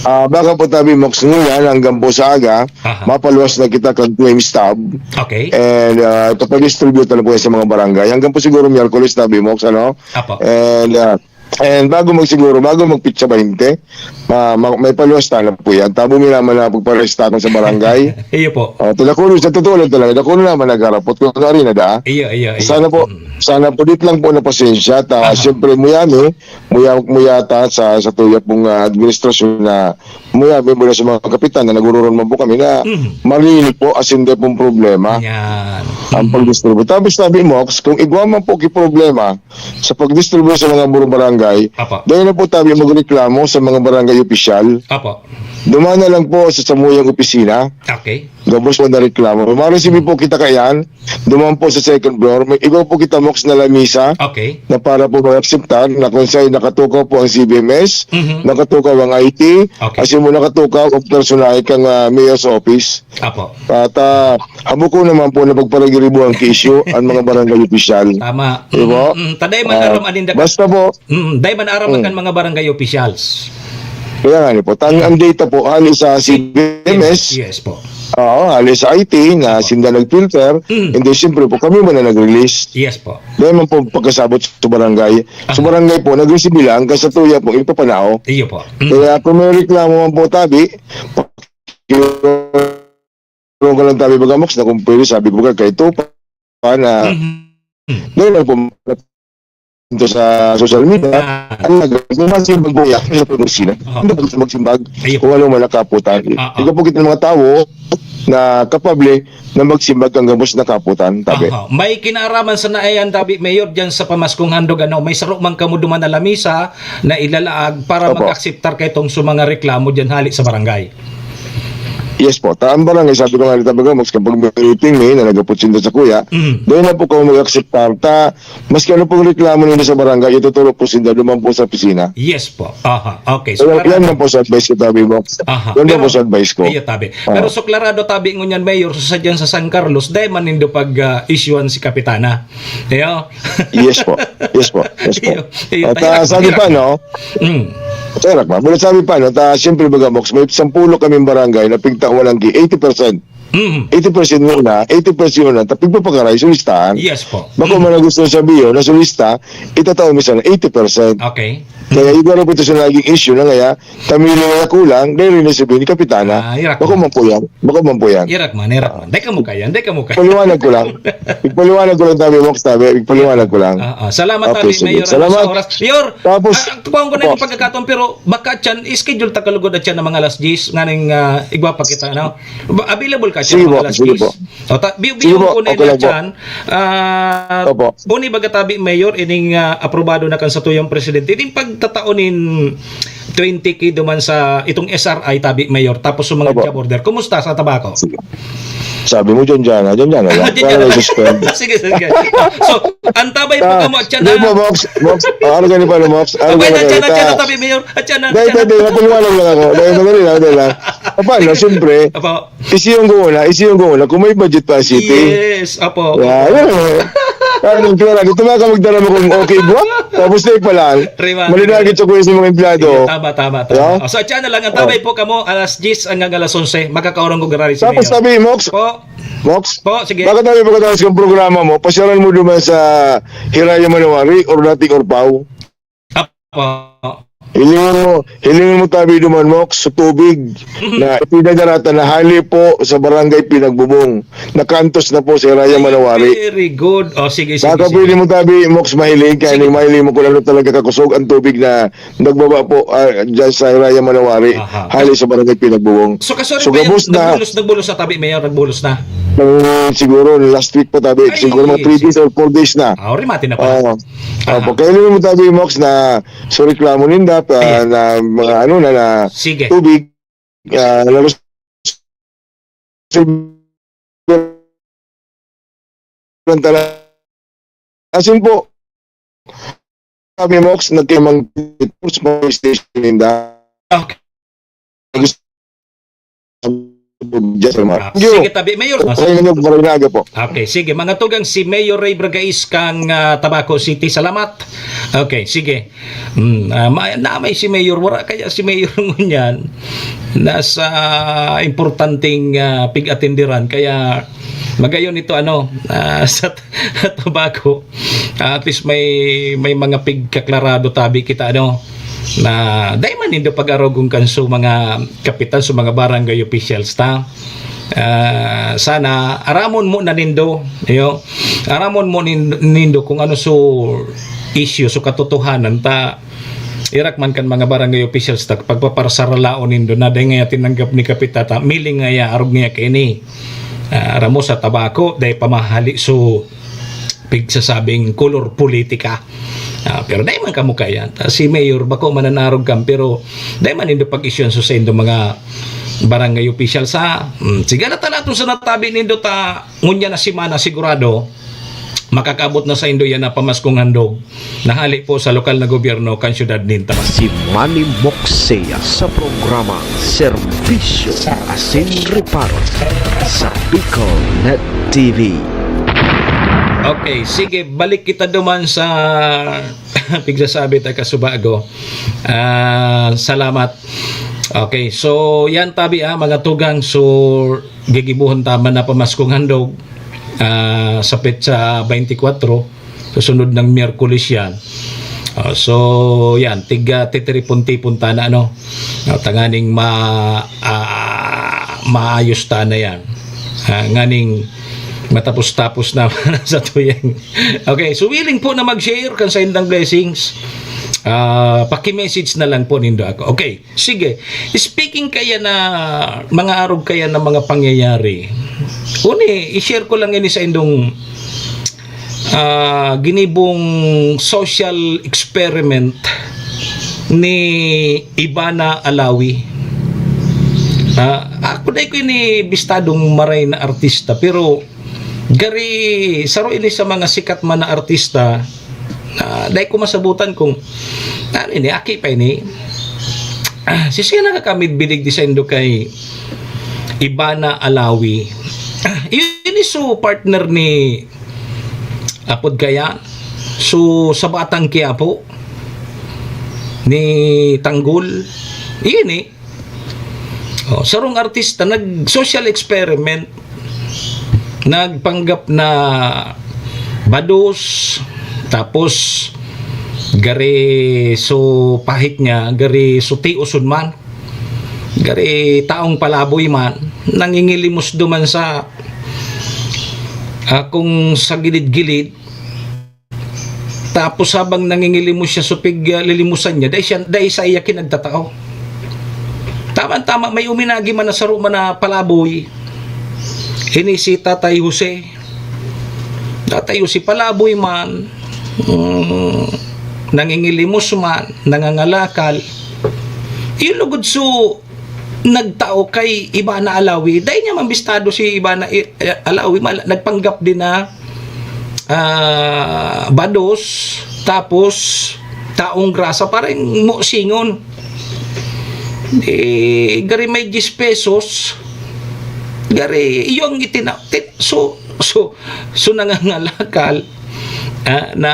Ah, baka po tabi, Mox, ngunyan hanggang po sa aga, mapaluwas na kita kan claim stub. Okay. And, ah, ipapadistribute na lang po yan sa mga barangay. Hanggang po siguro Miyerkules tabi, Mox, ano? Apo. And, ah, and bago magsiguro, bago magpitsa baynte, ma-, ma-, may paluwas na po yan. Tabo mi naman na pagparesta ko sa barangay. Iyo po. Ah, talakulo, sa totoo lang talaga, talakulo naman nagharapot kung ano rin na daa. Iyo, iyo, iyo. Sana po, sana po, dit lang po na pasensya. Ta, siyempre, muyami, muya, muyata sa, sa tuya pong, ah, administrasyon na muyami mula sa mga kapitan na nagururun man po kami na marili po, asin dai pong problema ang pagdistribute. Tapos sabi mo, kung igwa man po ki problema sa pagdistribute sa mga buro barangay, dahil na po tabi magreklamo sa mga barangay opisyal. Duman na lang po sa samuyang opisina. Okay. Gabos po na reklamo. Maresibi po kita kaiyan. Duman po sa second floor, may iba po kita, Mox, na lamisa na para po mag-akseptar na kung saan nakatukaw po ang C B M S, nakatukaw ang I T, asin mo nakatukaw ang personahe kan, ah, mayor's office. Apo. At, ah, habo ko naman po na pagparagiribuhan ki isyu ang mga barangay opisyal. Tama. Di ba? Mm, mm. Taday man aram aninda ka. Basta po. Mm, dai man aram kan mga barangay officials. Kaya nga ni po, tang, ang data po, hali sa C B M S. Yes po. Oo, hali sa I T na sinda nag-filter, hindi, siyempre po, kami man na nag-release. Yes po. Dai man po pagkasabot sa barangay. Sa barangay po, nag-receive lang, hanggang sa tuya po, ipapanao. Iyo po. Kaya kung may reklamo man po, tabi, yung ko lang tabi, baga, Mox, na kung pwede, sabi ko, baga, kay Tupa, na dahil lang po, ito sa social media, ang nag-, yung mga simbag po yan, sa pag-opisina, hindi po magsimbag kung ano man nakaputan. Ikaw po kita ng mga tao na kapable na magsimbag kang gabos na kaputan, tabi. Aha. May kinaaraman sa naayan, tabi, Mayor, dyan sa pamaskong handog, ano, may saro man kamo duman na lamisa na ilalaag para mag-akseptar kaitong sa mga reklamo dyan hali sa barangay. Yes po. Ta, ang barangay, sabi ko nga, tabi ko, mas kapag may meeting, may na nagapot sinda sa kuya, dahil na po kamo mag-akseptar. Ta, maski ano pong reklamo ninyo sa barangay, ituturo po sinda, duman po sa opisina. Yes po. Aha, okay. So, yan lang po sa advice ko, tabi, Mox. Aha. Yan lang po sa advice ko. Iyo, tabi. Pero suklarado, tabi, ngunyan, Mayor, sa sadyan sa San Carlos, dai man nindo pag, ah, issuean si Kapitana. Iyo. Yes po. Yes po. Yes po. Iyo, iyo, at, ah, sabi pa, no? Mm. Kaya pa, mula sabi pa, no? Ta, siyempre, baga, Mox, may sampulo kaming barangay na pigtawan ng eighty percent. Mm. Eighty percent muna, eighty percent muna, tapos pagpapakaray, sulistahan. Yes po. Bako man ang gusto sabihin na sulista, itatao mo sana eighty percent. Okay. Kaya yung garo po ito sa naging issue na kaya, tamili na kulang, dahil rin sabihin ni Kapitana. Ah, hirak. Bako man po yan. Bako man po yan. Hirak man, hirak man. Dai ka mo kaya, dai ka mo kaya. Paliwanag ko lang. Ipaliwanag ko lang, tabi, Mox, tabi. Ipaliwanag ko lang. Ah, ah. Salamat, okay, tabi, sige. Mayor, ano, salamat sa oras. Mayor, tapos, ah, tupaon ko na yung pagkakataon, pero baka dyan, schedule ta kalugod at dyan ng mga alas diyes, nganing, ah, igwa pa kita, ano? Ba-, available ka dyan mga alas diyes? Sige po, sige po. O, ta-, bi-, sige po, okay lang po. Dyan, ah, opo. Uni baga tabi, Mayor, ining, ah, aprobado na kan satuyang presidente. Ining pagtatao nin twenty K duman sa itong S R I tabi, Mayor, tapos sa mga job order. Kumusta sa Tabaco? Sige. Sabi mo, dyan, dyan, ah, dyan, dyan, ah. Dyan, dyan, ah. Para suspend. Sige, sige. So, antabay po kamo at dyan, ah. Di ba, Mox? Mox, ah, ano gani pa, Mox? Ano gani pa? Dyan, dyan, ah, tabi, Mayor. At dyan, ah. Dahil, dahil, dahil, mapaliwanag lang ako. Dahil, madali lang, madali lang. Paano? Siyempre, isiyong ko una, isiyong ko una, kung may budget pa ang city. Yes, apo. Yeah, yun, eh. Parang, kaya, ito nga ka magdala mo kung okay, buwan. Tapos na yung pala. Malinagit sa kuya sa mga empleyado. Yeah, tama, tama, tama. Yeah? O, so, at yan na lang. Antabay po kamo, alas diyes hanggang alas onse. Magkakaurang ko gararis. Tapos sabi, Mox, po. Mox, po, sige. Bakit tayo pagkatapos ng programa mo, pasyalan mo duman sa Hiraya Manawari or dating Orpao? Apo. Hilingon mo, hilingon mo tabi duman, Mox, sa tubig na pinadarata na hali po sa barangay Pinagbubong. Nakantos na po sa Hiraya Manawari. Very good. O, sige, sige, sige. Baka pwede mo tabi, Mox, mahiling, kaya mahiling mo kung ano talaga kakusog ang tubig na nagbaba po, ah, dyan sa Hiraya Manawari, hali sa barangay Pinagbubong. So, kasorry pa yan, nagbulos, nagbulos na tabi, Mayor, nagbulos na. Nung siguro last week pa tabi, siguro mga three days or four days na. Ah, rimati na pala. Oo. Opo, kaya mo tabi, Mox, na so reklamo ninda, pa, na mga ano na, na tubig, ah, lalo sa Asin po, kami, Mox, nagkimang tours mga station ninda. Okay. Gusto Just a remark. Ah, sige, tabi. Mayor, ah, Maray na, maray na aga po. Okay, sige. Mga tugang, si Mayor Ray Bragais kang ah, Tabaco City. Salamat. Okay, sige. Mm, ah, ma- na may si Mayor, wala kaya si Mayor ngunyan nasa importanteng ah, pig-atenderan. Kaya magayon ito ano ah, sa Tabaco. Ah, at least may may mga pigkaklarado tabi kita ano na dai man nindo pag-arogon kan so mga kapitan, so mga barangay officials ta. Ah, sana aramon mo na nindo, yo. Aramon mo nin- nindo kung ano so issue, so katotohanan ta. Irak man kan mga barangay officials ta pagpaparsaralaon nindo na dai ngaya tinanggap ni kapita ta, miling ngaya arog niya kaini. Ah, ramo sa Tabaco, dai pamahali so pigsasabing kolor politika. Ah, pero dai man kamo kaya. Ah, si Mayor, bako mananarog kan, pero dai man nindo pag-isyuan so sa indo mga barangay official sa mm, sige na talaton sa natabi nindo ta ngunya na semana sigurado makakabot na sa indo yan na pamaskong handog na hali po sa lokal na gobyerno kan syudad nin Tabaco. Si Manny Moxea sa programa Serbisyo asin Reparo sa Bicol Net T V. Okay, sige, balik kita duman sa pigsasabi ta kasubago. Ah, salamat. Okay, so yan tabi ah, mga tugang. So, gigibuhon ta man na pamaskong handog ah, sa petsa twenty-four. Susunod ng Miyerkules yan. Ah, so, yan. Tiga titiripon-tipon ta na ano. No, tanganing ma, ah, maayos ta na yan. Ah, nganing matapos-tapos na sa tuyang. Okay, so willing po na mag-share kan sa indang blessings. Ah, paki-message na lang po nindo ako. Okay, sige. Speaking kaya na mga arog kaya na mga pangyayari. Uni, i-share ko lang ini sa indong ah, ginibong social experiment ni Ivana Alawi. Ah, ako dai ko ini bistadong maray na artista, pero gari saro ini sa mga sikat man na artista na dai ko masabutan kung ano ini, aki pa ini. Ah, si siya nakakamid bidig di saindo kay Ivana Alawi. Ah, yun is so partner ni Apod kaya, so sa Batang Quiapo ni Tanggol, iyon eh. Oh, sarong artista nag social experiment, nagpanggap na bados, tapos gari so pahit niya, gari so tioson man, gari taong palaboy man, nangingilimos duman sa ah, kung sa gilid-gilid, tapos habang nangingilimos siya, supig ah, lilimusan niya, dahil siya, dahil sa iya kinagtatao. Tama-tama, may uminagi man na saro man na palaboy. Ini si Tatay Jose. Tatay Jose, palaboy man. Mm, nangingilimos man, nangangalakal. Yung lugod so, nagtao kay Ivana Alawi. Dai niya mambistado si Ivana I- eh, Alawi. Mal- nagpanggap din na ah, bados, tapos taong grasa, parang mo singon. Eh, gari may diyes pesos, gari, iyong itina, ti- so, so, so nangangalakal, ah, na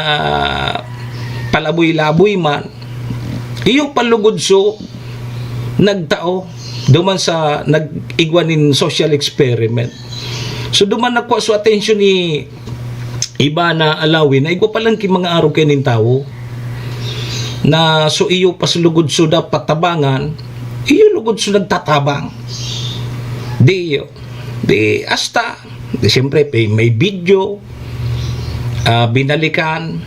palaboy-laboy man, iyo palugod so nagtao duman sa nag-igwa nin social experiment. So duman nagkwa so atensyon ni Ivana Alawi na igwa pa lang ki mga arog kay nin tawo na so iyo pasulugod so dapat tabangan, iyo lugod so nagtatabang. Di iyo. Di hasta, di siyempre, may, may video, ah, binalikan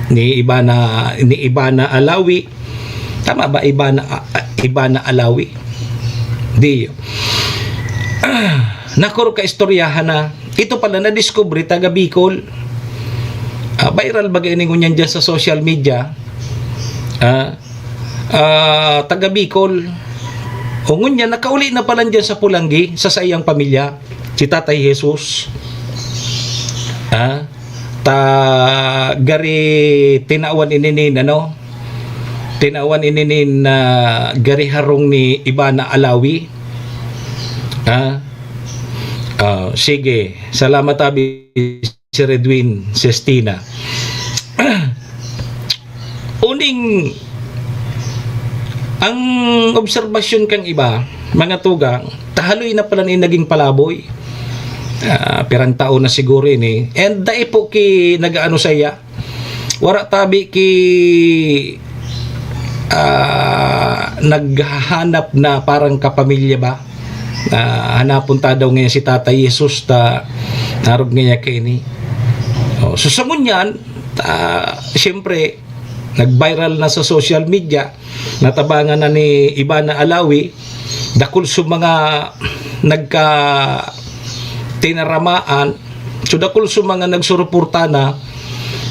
ni Ivana, ni Ivana Alawi. Tama ba, Ivana, ah, ah, Ivana Alawi? Di iyo. Ah, nakuro ka istoryahan na. Ito pala, nadiskubre, taga Bicol. Ah, viral ba gani ngunyan dyan sa social media? Ah, ah, taga Bicol. O ngunyan, nakauli na pala dyan sa Pulanggi, sa saiyang pamilya, si Tatay Jesus. Ah, ta gari tinawan ini nin, ano, tinawan ini nin, ah, gari harong ni Ivana Alawi. Ha? Ah, sige. Salamat, abi, Sir Edwin Sestina. Uning ang obserbasyon kan iba, mga tugang, ta haloy na pala ni naging palaboy. Ah, pirang taon na siguro ini. And dai po ki nag-aano saiya. Wara tabi ki, ah, naghahanap na parang kapamilya ba? Ah, hanapon ta daw ngayon si Tatay Jesus ta narog ngayon kaini. Oh, so sa ngunyan, ah, siyempre, nag-viral na sa social media, natabangan na ni Ivana Alawi, dakul sa mga nagka-, tinaramaan, so dakul sa mga nagsuruporta na,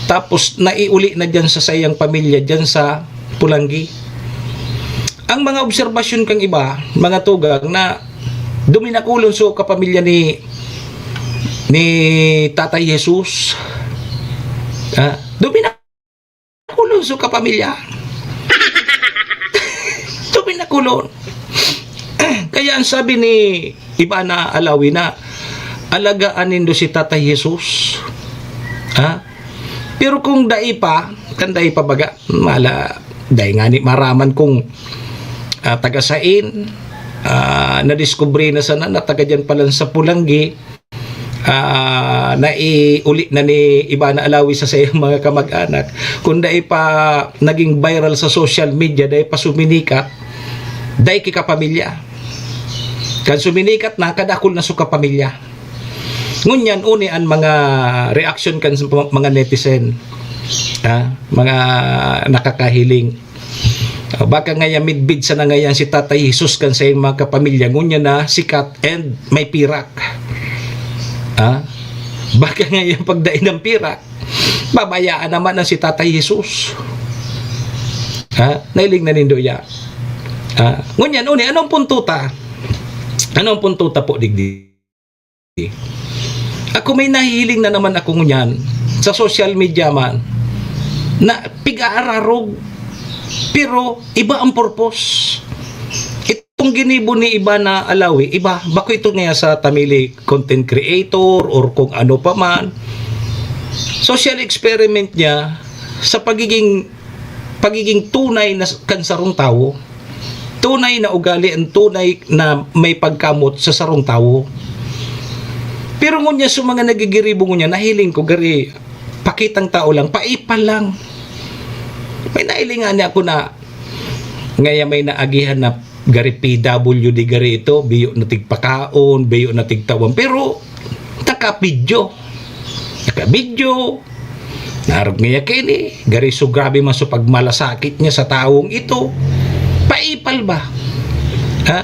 tapos naiuli na diyan sa saiyang pamilya, diyan sa Pulanggi. Ang mga obserbasyon kang iba, mga tugang, na duminakulon so kapamilya ni, ni Tatay Jesus. Ah, duminakulon so kapamilya. Duminakulon. Kaya ang sabi ni Ivana Alawi na, "Alagaan nindo si Tatay Jesus." Ha? Pero kung dai pa, kan dai pa baga, mala, dai ngani maraman kung, ah, taga sain, ah, nadiskubre na sana na taga diyan pa lang sa Pulanggi, ah, naiuli na ni Ivana Alawi sa saiyang mga kamag-anak. Kung dai pa naging viral sa social media, dai pa suminikat, dai ki kapamilya. Kan suminikat na, kadakul na so kapamilya. Ngunyan, uni an mga reaksyon kan sa mga netizen, ha, mga nakakahiling. Ah, baka ngaya midbid sana ngayan si Tatay Jesus kan saiyang mga kapamilya, ngunyan na sikat and may pirak. Ha? Baka ngaya pagdai ng pirak, babayaan naman na si Tatay Jesus. Ha? Nailing na nindo ya. Ha? Ngunyan, uni, anong punto ta? Anong punto ta po, digdi? Ako, may nahihiling na naman ako ngunyan sa social media man na pig-aararog, pero iba ang purpose. Itong ginibo ni Ivana Alawi, iba. Bako ito nga sa ta mili content creator or kung ano pa man. Social experiment niya sa pagiging, pagiging tunay na s-, kan sarong tawo. Tunay na ugali, ang tunay na may pagkamot sa sarong tawo. Pero ngunyan, sa mga nagigiribo ngunyan, nahiling ko, gari, pakitang tao lang, paipal lang. May nahiling nga niya ako na, ngaya may naagihan na gari P W D, gari ito, biyo na tigpakaon, biyo na tigtawan. Pero, nakabidyo. Nakabidyo. Narog niya kaini. Gari, so grabe man so pagmalasakit niya sa tawong ito. Paipal ba? Ha?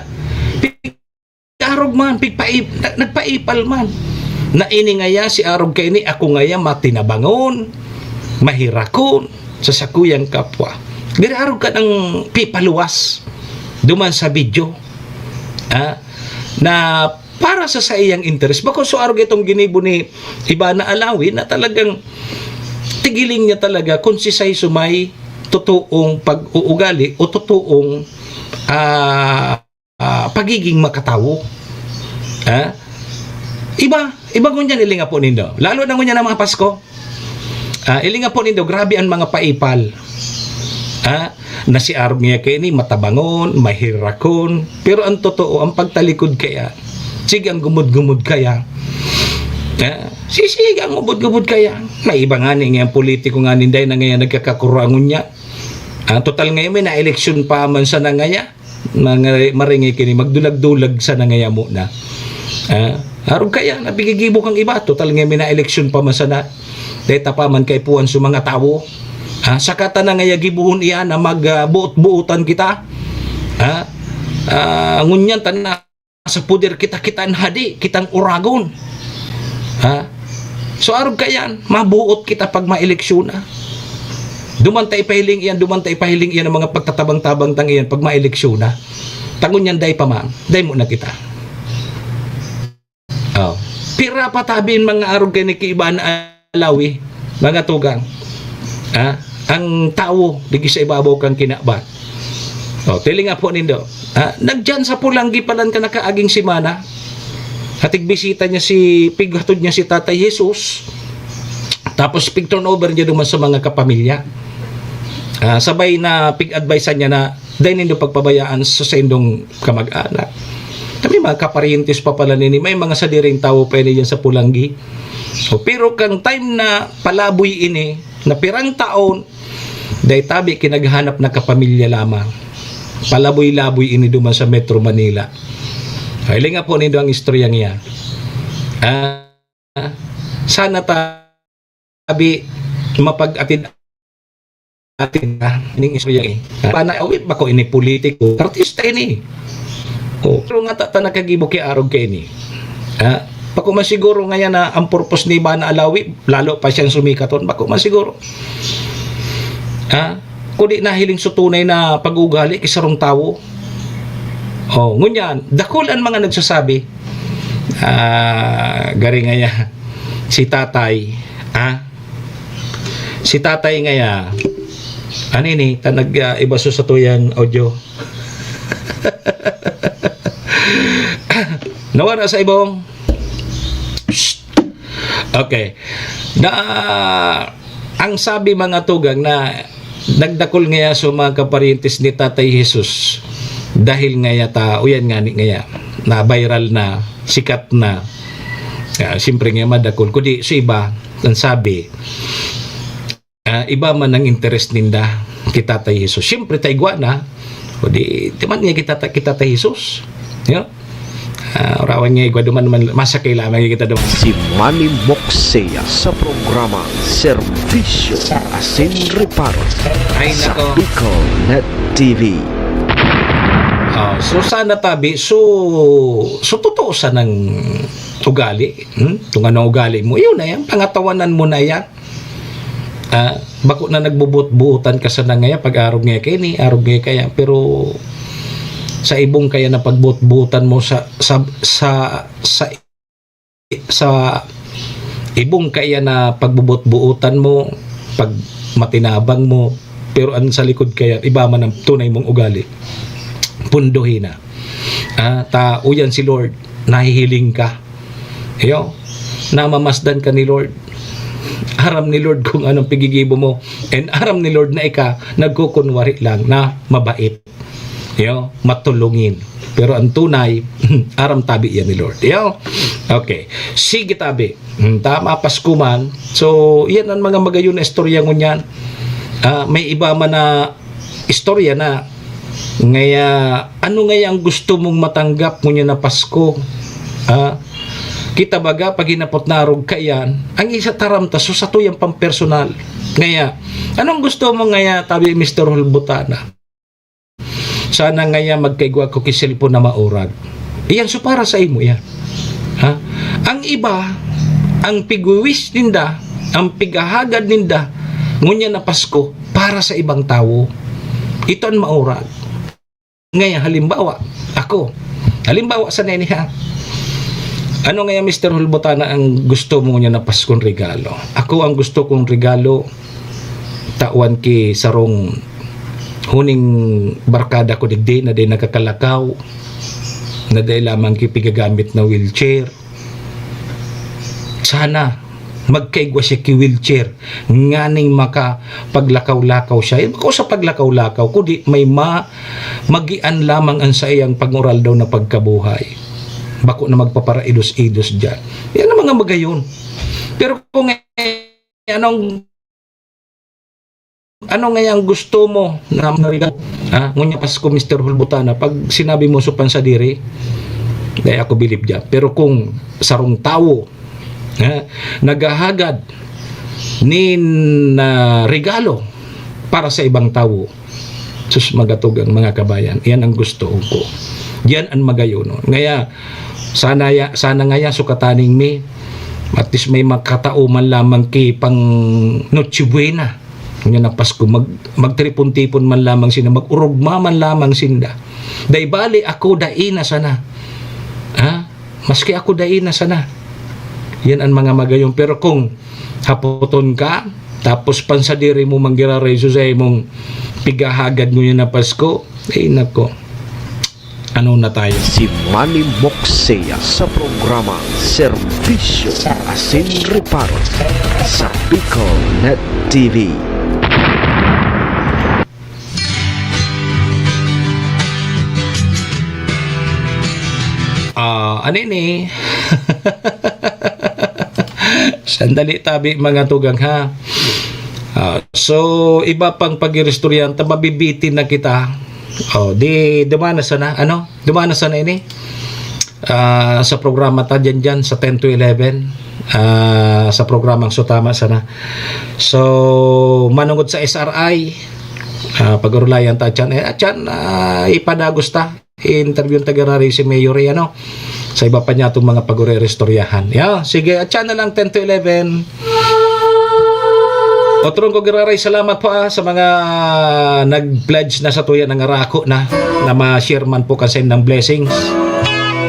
Pig-arog man, pigpaip-, na-, nagpaipal man. Na ini ngaya, si arog kaini, ako ngaya matinabangon, mahirakon sa sakuyang kapwa. Gari, arog ka nang pipaluwas duman sa video. Ha? Na para sa saiyang interes. Bako so arog itong ginibo ni Ivana Alawi na talagang tigiling niya talaga kung si Sai Sumay totoong pag-uugali o totoong, ah, ah, pagiging makatawo. Ha? Iba, iba ngunyan ilinga po nindo. Lalo na ngunyan ang mga Pasko. Ah, ilinga po nindo, grabe ang mga paipal. Ha? Na si arog niya kaini, matabangon, mahirakon. Pero ang totoo, ang pagtalikod kaya, sige ang gumod-gumod kaya. Ha? Si-, sige ang gumod-gumod kaya. May iba nga ni, nga politiko nga ninday na ngayon nagkakakurangon niya. Ah, total ngayon may na-eleksyon pa man sana ngaya. Mga maringay kini, magdulag-dulag sana ngaya muna. Ah, arog kaya, napigigibo kang iba. Total ngayon may na-eleksyon pa man sana. Deta pa man kay puwan sa mga tawo. Ah, saka ta na ngaya gibohon iyan na mag, ah, buot-buotan kita. Ah, ah, ngunyan ta na sa poder kita, kita an hadi, kitang uragon. Ha? So, arog kayan, mabuot kita pag maeleksyon na. Duman ta ipahiling iyan, duman ta ipahiling iyan ang mga pagtatabang-tabang tang iyan pag maeleksyon na. Ta ngunyan, dai pa man, dai mo na kita. Oh. Pira pa tabi an mga arog kay ni Kiban Alawi. Mga tugang, ha? Ang tawo, digi sa ibabaw kan kinaban. O, tilinga po nindo. Ha? Nagdiyan sa Pulanggi palan kan nakaaging semana. Hatigbisita niya si, pighatod niya si Tatay Jesus. Tapos pig-turnover niya duman sa mga kapamilya. Ah, sabay na pig-advisean niya na, "Dai nindo pagpabayaan sa saindong kamag-anak." Na may mga kaparyentes pa pala nini, may mga sadiring tawo pa ini diyan sa Pulanggi. O, pero kang time na palaboy ini, na pirang taon, dai tabi kinaghanap na kapamilya lamang. Palaboy-laboy ini duman sa Metro Manila. Ay, linga po nindo ang istoryang iyan. Ah, sana tabi mapag-atid-atid na ning istorya ini. Bana Alawi, bako ini politiko, artista ini. O, pero nga ta, ta nakagibo ki arog kaini. Ha? Bako man siguro ngayan na ang purpose ni Bana Alawi, lalo pa siyang sumikaton. Bako man siguro. Ha? Kundi nahiling sa tunay na pag-uugali ki sarong tawo. O, ngunyan, dakul an mga nagsasabi, ah, gari ngaya, si Tatay, ah, si Tatay ngaya, ano ini, ta nag, ah, iba sa satuyang audio. Nawara sa ibong. Shh. Okay. Na, ang sabi, mga tugang, na nagdakul ngaya sa mga kaparyentes ni Tatay Jesus dahil ngaya ta, uyan ngani ngaya, na viral na, sikat na. Ah, siyempre nga madakul. Kundi sa iba, ang sabi, ah, iba man ang interes ninda ki Tatay Jesus. Siyempre, ta igwa na. O di, di man niya kita, kita ta Jesus. Yo? Ah, orawan niya igwa duman, duman, masakay lamang kita duman. Si Manny Moxea sa programa Serbisyo Asin Reparo Ay, sa nako. Bicol Net T V. Ah, so sana tabi, so, so totoo sanang ugali. Hmm? Kung anong ugali mo, yun na yan. Pangatawanan mo na yan. Ah, bako na nagbubot-buotan ka sana ngaya, pag arog ngaya kaini, arog ngaya kaya. Pero sa ibong kaya na pagbot-buotan mo sa, sa, sa, sa, sa ibong kaya na pagbubot-buotan mo, pag matinabang mo, pero ang sa likod kaya, iba man ang tunay mong ugali. Punduhi na. Ah, ta, uyan si Lord, nahihiling ka. Iyo, namamasdan ka ni Lord. Aram ni Lord kung anong pigigibo mo. And aram ni Lord na ika nagkukunwari lang na mabait. Iyo, matulungin. Pero ang tunay, aram tabi yan ni Lord. Iyo? Okay. Sige tabi. Hmm, tama, Pasko man. So, yan ang mga magayon na istorya ngunyan. Ah, may iba man na istorya na ngaya, ano ngaya ang gusto mong matanggap ngunyan na Pasko? Ah, kita baga, pag hinapot na arog kaiyan, ang isa taram ta, so sato yan pampersonal. Ngaya, anong gusto mo ngaya, tabi Mister Hulbutana? Sana ngaya magkaigwa ko ki cellphone na maurag. Iyan, so para sa imo yan. Ha? Ang iba, ang pigwiwis ninda, ang pighahagad ninda, ngunyan na Pasko, para sa ibang tawo. Ito ang maurag. Ngaya, halimbawa, ako. Halimbawa, sa neni, ha? Ano ngaya, Mister Hulbutana, ang gusto mo niya na Paskong regalo? Ako, ang gusto kong regalo, tawan ki sarong huning barkada ko digdi na dai nakakalakaw, na dai lamang ki pigagamit na wheelchair. Sana magkaigwa siya ki wheelchair nganing makapaglakaw-lakaw siya. Eh, bako sa paglakaw-lakaw, kundi may ma-, magian lamang ang saiyang panguraldaw na pagkabuhay. Bako na magpaparaidos-idos diyan. Yan ang mga magayon. Pero kung, eh, anong, ano nga yung gusto mo na, na regalo? Ha? Ngunya Pasko, Mister Hulbutana, pag sinabi mo sa pansadiri, dai ako bilib diyan. Pero kung sarong tawo, ha, naghahagad nin, ah, regalo para sa ibang tawo, sus, magatugang mga kabayan, iyan ang gusto ko. Diyan ang magayonon. Ngaya, sana ya-, sana ngaya sukataning mi, at least may makatao man lamang ki pang Noche Buena. Ngayon na Pasko, mag-, magtipon-tipon man lamang sina, mag-urugma man lamang sinda. Dai bali ako dai na sana. Ha? Maski ako dai na sana. Yan ang mga magayon. Pero kung hapoton ka, tapos pansadiri mo manggiraray sa imong pighahagad ngunyan na Pasko, ay nako, ano na tayo? Si Manny Moxea sa programa Serbisyo Asin Reparo sa Bicol Net T V. Ah, ano ini? Sandali tabi, mga tugang, ha. Ah, so, iba pang pag-iristoryahan ta, mabibitin na kita. Oh, di dumana sana, ano? Dumana sana ini. Ah, sa programa ta dyan, dyan, sa ten to eleven. Ah, sa programang So Tama Sana. So, manungod sa S R I, ah, pag-urulayan ta dyan. Eh, at dyan, ah, ipadagos ta. I-interview ta giraray si Mayor, eh, ano, sa iba pa niya itong mga pag-urerestoryahan. Yeah, sige, at siya na lang, ten to eleven. Otrong ko giraray, salamat po, ah, sa mga nag-pledge na sa tuya, nangarako na, na ma-share man po kasi ng blessings.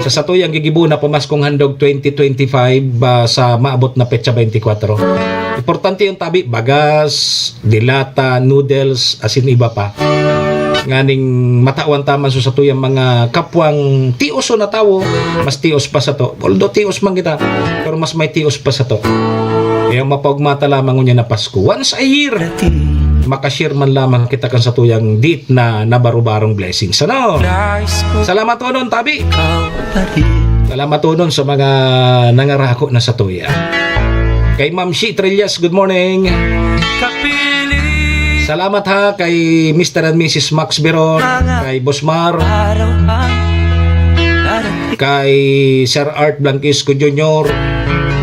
Sa satuyang gigibo na pamaskong handog twenty twenty-five, ah, sa maabot na petsa twenty-four. Importante yung tabi, bagas, dilata, noodles, asin iba pa. Nganing matawan ta man sa satuyang mga kapwang tioso na tawo, mas tios pa sato. Although tios man kita, pero mas may tios pa sato. Kaya mapaugma ta lamang ngunyan na Pasko. Once a year, makashare man lamang kita kan satuyang dit na nabarubarong blessings. Ano? Salamat, Onon, tabi. Salamat, Onon, sa mga nangarako na satuya. Kay Ma'am Shi Trillas, good morning. Salamat ha kay Mister and Missus Max Biron, kay Boss Mar, kay Sir Art Blanquisco Junior,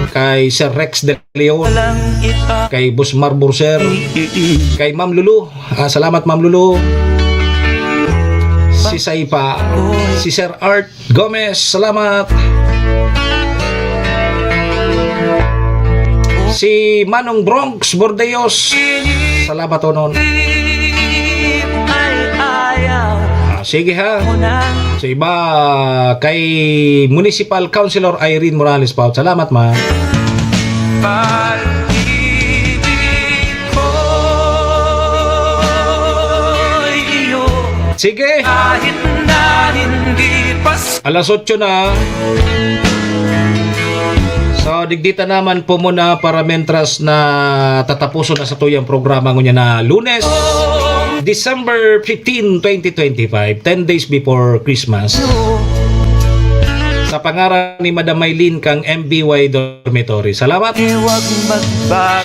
kay Sir Rex De Leon, kay Boss Mar Burser, kay Ma'am Lulu. Ah, salamat, Ma'am Lulu. Si Saipa, si Sir Art Gomez, salamat. Si Manong Bronx Bordeos, salamat, Onon. Ah, sige ha. Sa iba, kay Municipal Councilor Irene Morales Paut, salamat, ma. Sige. Kahit na hindi Pasko. Alas otso na. So, digdi ta naman po muna para mentras na tatapuson na satuyang programa ngunyan na Lunes, December fifteen, twenty twenty-five, ten days before Christmas. Sa pangaran ni Madam Maylene kang M B Y Dormitory. Salamat.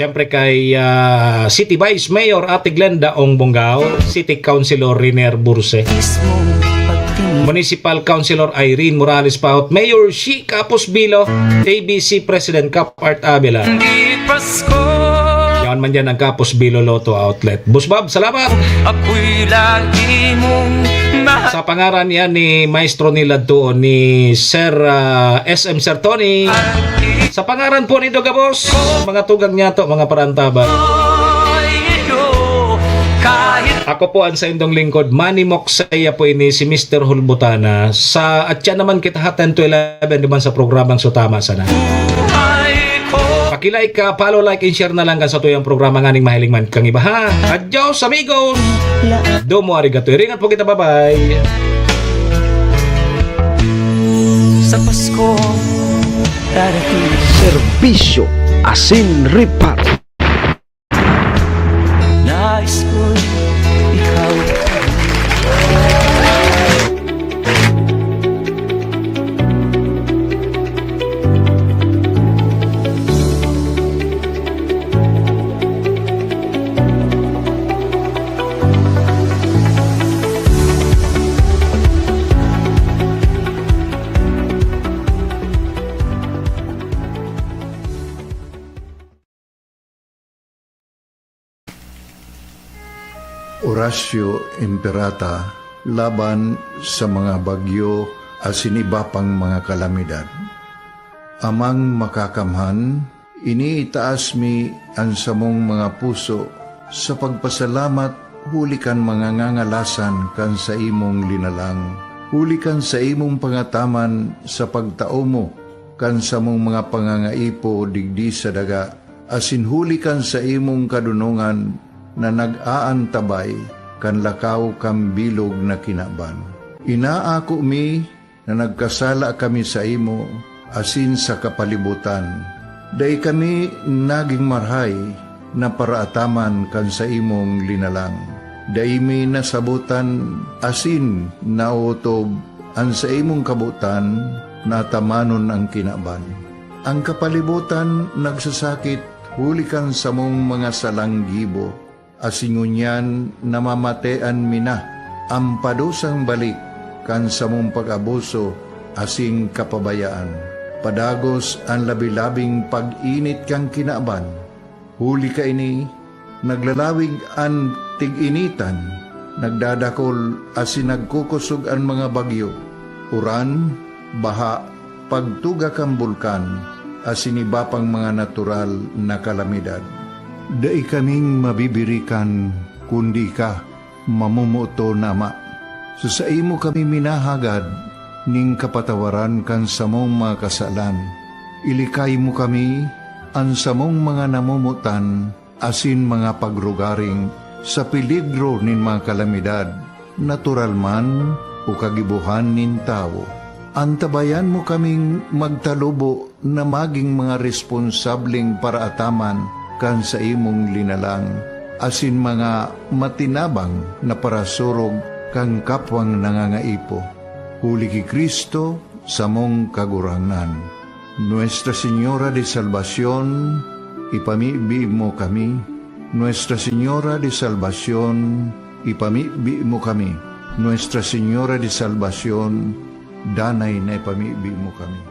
Siyempre kay, ah, City Vice Mayor Ate Glenda Ong Bongao, City Councilor Riner Burse, Municipal Councilor Irene Morales Paut, Mayor Shi Kapos Bilo, A B C President Cap Art Avila. Yan man dyan ang Kapos Bilo Lotto Outlet. Boss Bob, salamat. Ako'y lagi mong mahal. Sa pangaran yan ni Maestro Nilad Tuon, ni Sir, ah, S M Sir Tony. Sa pangaran po ni Dogabos, mga tugang niya to, mga parantaban. Ako po ang saindong lingkod, Manny Moksaya po ini, si Mister Hulbutana. Sa, at siya naman kita ha, ten to eleven, duman sa programang So Tama Sana. Paki-like ka, follow, like, and share na lang kan satuyang programa nganing mahiling man kang iba, ha? Adios, amigos! Domo arigato. Iringat po kita, bye-bye! Sa Pasko darating. Serbisyo asin reparo. Nais ko ikaw. Orasyo Imperata laban sa mga bagyo asin iba pang mga kalamidad. Amang Makakamhan, iniitaas mi an samong mga puso sa pagpasalamat huli kan mga ngangalasan kan saimong linalang, huli kan saimong pangataman sa pagtao mo kan samong mga pangangaipo digdi sa daga, asin huli kan saimong kadonongan na nag-aantabay kan lakaw kan bilog na kinaban. Inaako mi na nagkasala kami saimo asin sa kapalibotan. Dai kami nagin marahay na paraataman kan saimong linalang. Dai mi nasabotan asin naotob an saimong kabotan na atamanon an kinaban. An kapalibotan nagsasakit huli kan samong mga salang gibo, asin ngunyan namamatean mi na an padusang balik kan samong pag-abuso asin kapabayaan. Padagos an labi-labing pag-init kan kinaban. Huli kaini, naglalawig an tig-initan, nagdadakol asin nagkukosog an mga bagyo, uran, baha, pagtuga kan bulkan, asin iba pang mga natural na kalamidad. Dai kaming mabibirikan, kundi ika, mamomoton na Ama. Sa saimo kami minahagad ning kapatawaran kan samong mga kasalan. Ilikay mo kami, an samong mga namomotan, asin mga pagrugaring sa peligro nin mga kalamidad, natural man o kagibohan nin tawo. Antabayan mo kaming magtalubo na magin mga responsableng paraataman kan saimong linalang, asin mga matinabang na parasurog kan kapwang nangangaipo. Huli ki Cristo, samong Kagurangnan. Nuestra Señora de Salvacion, ipamibi mo kami. Nuestra Señora de Salvacion, ipamibi mo kami. Nuestra Señora de Salvacion, danay na ipamibi mo kami.